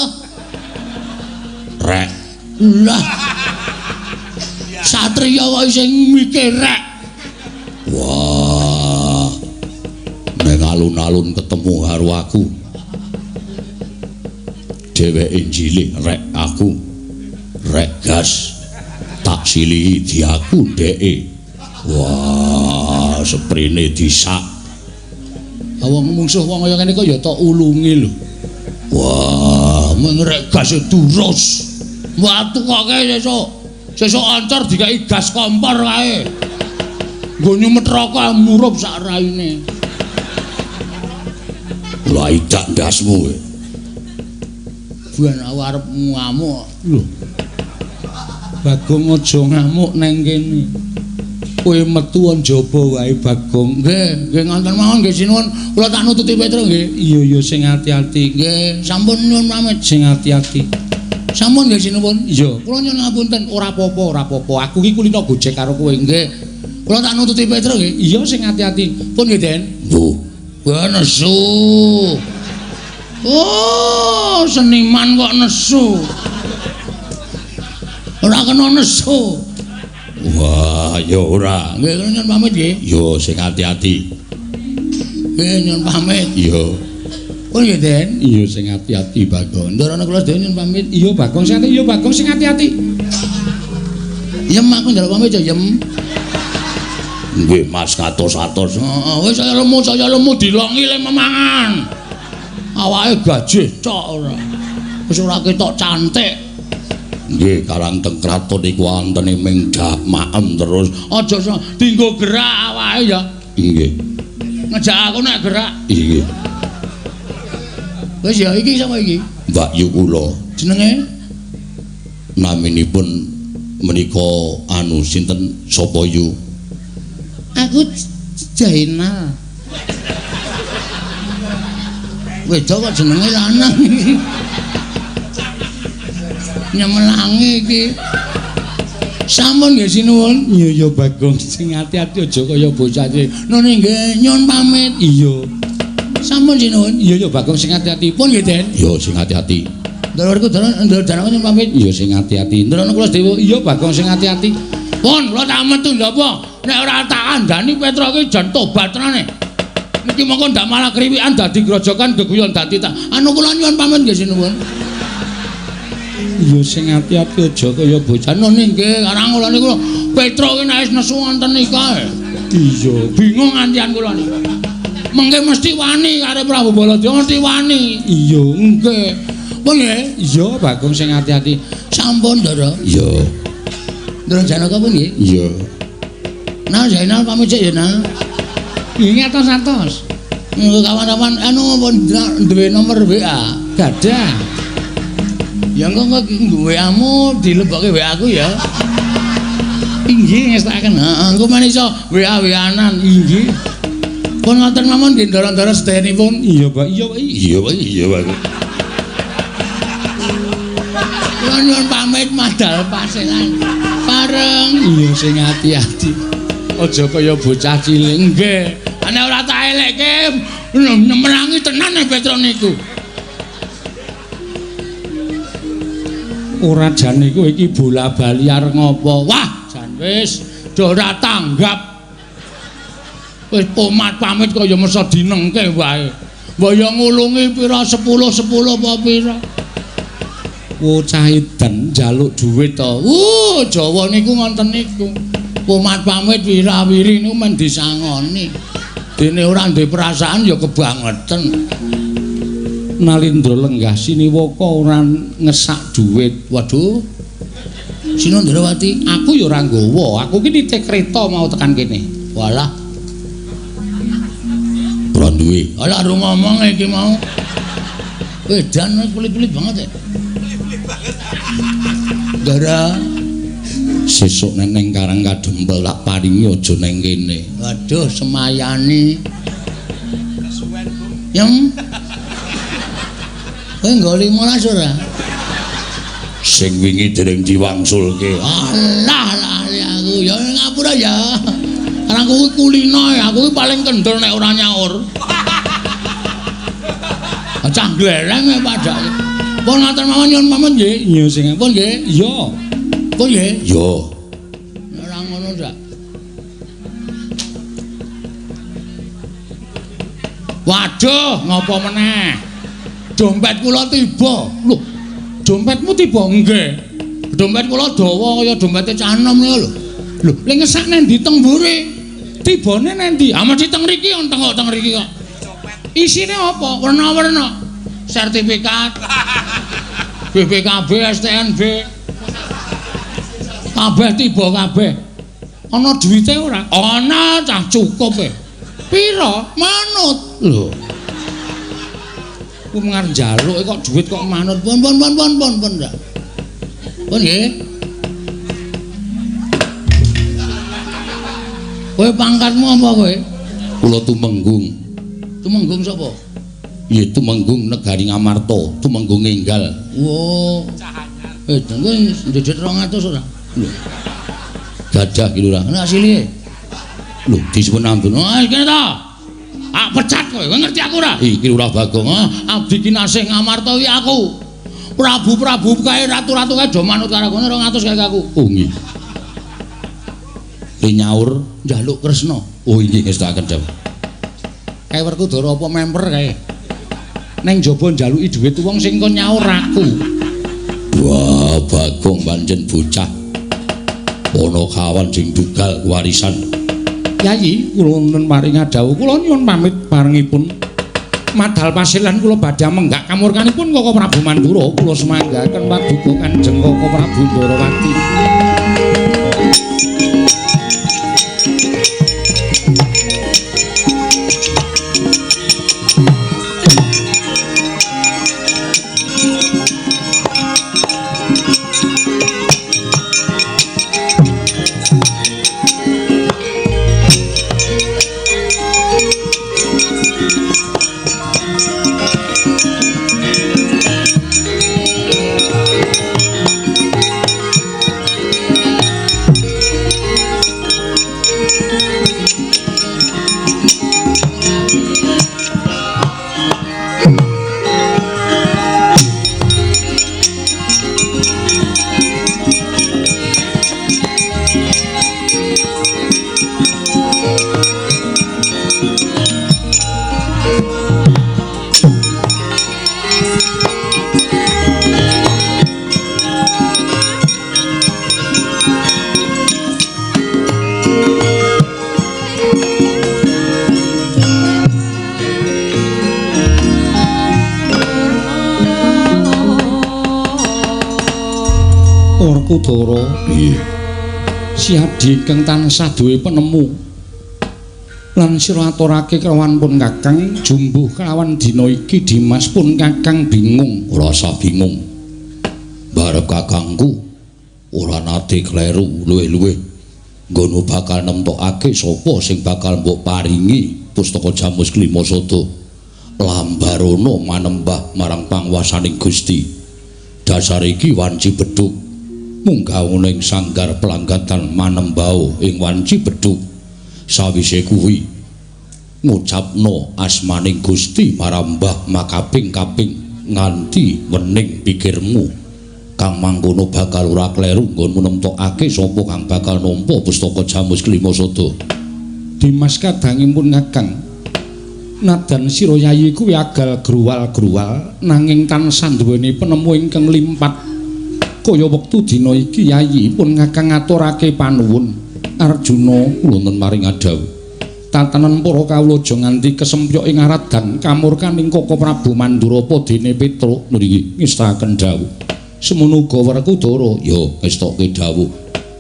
Speaker 1: Rek. Lah. Satriya kok isih mikir rek. Wah. Ning alun-alun ketemu karo aku. Dheweke njilih rek aku. Rek gas. Tak silihi diaku ndeke. Wah, seprene disak. Wong mungsuh wong kaya ngene kok ya tok ulungi lho. Wah, mung rek gas durus. Watu kok sesuk. Sesuk ancor dikai gas kompor kae. Nggo nyumet rokok murup sak raine. Lah idak ndasmu kowe. Ben aku arep ngamuk. Lho. Bagong aja ngamuk nang kene. Kowe metu njaba wae Bagong. Nggih, nggih ngonten mawon nggih sinuwun. Kula tak nututi Petro nggih. Iya iya sing ati-ati. Nggih, sampun nyuwun pamit sing ati-ati. Sampun nggih sinuwun. Iya, kula nyuwun ngapunten. Ora apa-apa, ora apa-apa. Aku iki kulino gojek karo kowe. Nggih. Kula tak nututi Petro nggih. Iya sing ati-ati. Pun nggih, Den. Lho. Wah nesu. Oh, seniman kok nesu. Ora kena nesu. Wah, ya ora. Nggih, kula nyuwun pamit nggih. Yo sing ati-ati. Nggih, nyuwun pamit. Iya. Pun nggih, Den. Iya sing ati-ati, Bagong. Ndarana kula sedaya nyuwun pamit. Iya, Bagong sing ati. Iya, Bagong sing ati-ati. Yem aku njaluk pamit ya, Yem. Nggih, Mas katos-atos. Heeh, wis saya lemu dilongi le memangan. Awake gajih cok ora. Wis ora ketok cantik. Nggih, karang teng kraton iku wontene ming dak maem terus. Aja dienggo gerak awake ya. Nggih. Ngejak aku nek gerak. Nggih. Wis ya iki sapa iki? Mbak Yu kula. Jenenge? Naminipun menika anu sinten sapa yu? Aku Jainal. Wedok kok jenenge lanang iki. Nyemelangi iki. Sampun nggih sinuwun.
Speaker 2: Iya ya Bagong, sing ati-ati aja kaya bocah iki.
Speaker 1: Nune nggih nyuwun pamit.
Speaker 2: Iya.
Speaker 1: Sampun sinuwun.
Speaker 2: Iya ya Bagong sing ati-ati.
Speaker 1: Pun nggih, Den.
Speaker 2: Iya sing ati-ati.
Speaker 1: Ndoro Werkudara, Ndoro Janaka nyuwun pamit.
Speaker 2: Iya sing ati-ati.
Speaker 1: Ndoro kula Dewa.
Speaker 2: Iya Bagong sing ati-ati.
Speaker 1: Pun kula tak metu ndapa. Nek ora tak kandhani Petruk iki jan tobat tenane. Niki mongko ndak malah kriwikan dadi grojokan geguyon dadi tak. Anu kula nyuwun pamit nggih sinuwun.
Speaker 2: Iya sing ati-ati aja kaya bocah.
Speaker 1: Nune nggih, karang kula niku Petruk iki nek wis nesu wonten nika.
Speaker 2: Iya,
Speaker 1: bingung ngantian kula niku. Mengke mesti wani karo Prabu Baladewa mesti wani.
Speaker 2: Iya,
Speaker 1: nggih. Pun nggih.
Speaker 2: Iya, Bagong sing ati-ati.
Speaker 1: Sampun, Ndara.
Speaker 2: Iya.
Speaker 1: Ndara Janaka pun nggih.
Speaker 2: Iya.
Speaker 1: Nah, Zainal pamit sik ya, Nal.
Speaker 2: Nggih atos-atos.
Speaker 1: Kawan-kawan anu pun duwe nomor WA.
Speaker 2: Gadah.
Speaker 1: Ya engko WA-mu dilebokke WA aku ya.
Speaker 2: Inggih ngestakaken.
Speaker 1: Heeh, engko men iso WA-WA-nan.
Speaker 2: Inggih.
Speaker 1: Pun ngoten mawon nggih ndara-ndara sedayanipun.
Speaker 2: Iya, Pak. Iya, Pak. Iya, Pak. Iya, Pak.
Speaker 1: Kula nyuwun pamit madal paselan. Pareng.
Speaker 2: Iya sing ati-ati.
Speaker 1: Aja kaya bocah cilik. Nggih. Nek ora tak elekke nyemelangi tenan nek Petruk niku.
Speaker 2: Ora jane kowe iki bola-bali
Speaker 1: arep ngopo? Wah, jan wis do ora tanggap. Wis pomat pamit kaya mesa dinengke wae. Mbok ya ngulungi pira 10 10 apa pira.
Speaker 2: Bocah edan
Speaker 1: njaluk dhuwit to. Jawa niku ngoten niku. Pomat pamit wirawiri niku men disangoni. Dene ora duwe perasaan ya kebangeten.
Speaker 2: Nalindra lenggah siniwaka ora ngesak dhuwit.
Speaker 1: Waduh. Sinundrawati,
Speaker 2: aku ya ora nggawa. Aku ki nitih kereta mau tekan kene.
Speaker 1: Walah.
Speaker 2: Ora duwe.
Speaker 1: Alah ro ngomong iki mau. Edan pelit-pelit banget ya.
Speaker 3: Pelit-pelit banget.
Speaker 1: Ndara
Speaker 2: sesuk neng Karang Kadempel tak paringi aja neng kene.
Speaker 1: Waduh, semayani.
Speaker 3: Kesuwen, Bu.
Speaker 1: Yang kowe nggo 15 ora?
Speaker 2: Sing wingi dereng diwangsulke.
Speaker 1: Alah lali aku ya ngapura ya. Karang kuwi kulino aku kuwi paling kendel nek ora nyaur. Cah gleleng padake. Pun ngoten mawon nyuwun pamit nggih.
Speaker 2: Iya sing
Speaker 1: pun nggih.
Speaker 2: Iya.
Speaker 1: Pun nggih.
Speaker 2: Iya.
Speaker 1: Ora ngono ndak. Waduh, ngopo meneh? Dompet kula tiba. Lho, dompetmu tiba? Nggih. Dompet kula dawa kaya dompete cah enom niku lho. Lho, lha ngesak nang ndi teng mburi? Tibane nang ndi? Ah mesti teng mriki, teng kok teng mriki kok. Isine apa? Werna-werna. Sertifikat. BPKB, STNB. Kabeh tiba kabeh. Ana duwite ora? Ana, cah cukup e. Pira? Manut. Lho. Ku ngarep njaluk kok duit kok manut. Pun pun pun pun pun pun ndak. Pun nggih. Kowe pangkatmu apa kowe?
Speaker 2: Kula Tumenggung.
Speaker 1: Tumenggung sapa?
Speaker 2: Ya Tumenggung Negari Ngamarta, Tumenggung Enggal.
Speaker 1: Oh. Kowe ndedhet 200 ora?
Speaker 2: Lho. Gadah ki lurah.
Speaker 1: Ana asile.
Speaker 2: Lho, disebut ampun.
Speaker 1: Ah, kene ta. Ah, pecat kowe. Kowe ngerti aku ora?
Speaker 2: Iki Lurah Bagong.
Speaker 1: Ah, abdi kinasih Ngamarta iki aku. Prabu-prabu kae ratu-ratu kae do manut karo aku 200 kae aku.
Speaker 2: Oh nggih. Le nyaur
Speaker 1: njaluk Kresna.
Speaker 2: Oh inggih ngestakaken dawuh.
Speaker 1: Kae Werkudara apa memper kae? Neng jaba njaluki dhuwit wong sing kon nyaur aku.
Speaker 2: Wah, Bagong pancen bocah. Ana kawan sing dugal warisan.
Speaker 1: Yayi, kula wonten paring dawuh, kula nyuwun pamit parengipun madal pasilan kula badhe menggak kamurkanipun Koko Prabu Mandura. Kula semanggaken paduka Kanjeng Koko Prabu Ndarawati.
Speaker 2: Werkudara.
Speaker 1: Piye?
Speaker 2: Si Adi ingkang tansah duwe penemu lan sira aturake kelawan pun Kakang jumbuh kelawan dina iki Dimas pun Kakang bingung.
Speaker 1: Ora usah bingung. Barep kakangku ora nate kleru luwih-luwih nggonmu bakal nemtokake sapa sing bakal mbok paringi pustaka Jamus Klima Sada. Lambarono manembah marang pangwasaning Gusti. Dasar iki wanci bedhug munggah ing sanggar pelanggatan manembao ing wanci bedhug. Sawise kuwi ngucapno asmaning Gusti marambah makaping-kaping nganti wening pikirmu. Kang mangkono bakal ora kleru nggonmu nemtokake sapa kang bakal nampa pustaka Jamus Klima Sada.
Speaker 2: Dimas kadangipun Kakang, nadan sira yayi kuwi agal gruwal-gruwal nanging tansah duweni penemu ingkang limpat. Kaya wektu dina iki yayi pun Kakang ngaturake panuwun. Arjuna
Speaker 1: wonten maring adhawuh.
Speaker 2: Tatanan para kawula aja nganti kesempyok ing aradan kamurkaning Kaka Prabu Mandurapa dene Petruk
Speaker 1: ngriki ngestaken dawuh.
Speaker 2: Semono uga Werkudara
Speaker 1: ya ngestokke dawuh.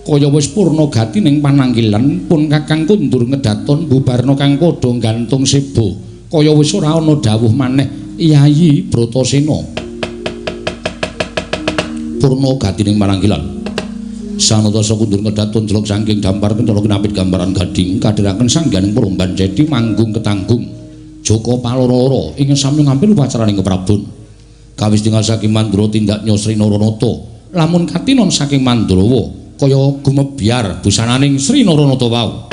Speaker 2: Kaya wis purna gatining panangkilan pun Kakang kundur ngedaton bubarna kang padha gantung seba. Kaya wis ora ana dawuh maneh Yayi Bratasena.
Speaker 1: Purna gatining panangkilan. Sanatasa kundur ngedaton jelok saking dampar kencana kinapit gambaran gading kadhiraken sangganing peromban cedi manggung ketanggung Joko Paloro ing sami ngampil upacaraning keprabon. Kawis tinggal saking Mandura tindak Sri Naranata.
Speaker 2: Lamun katinon saking Mandrawa kaya gumebyar busananing Sri Naranata wau.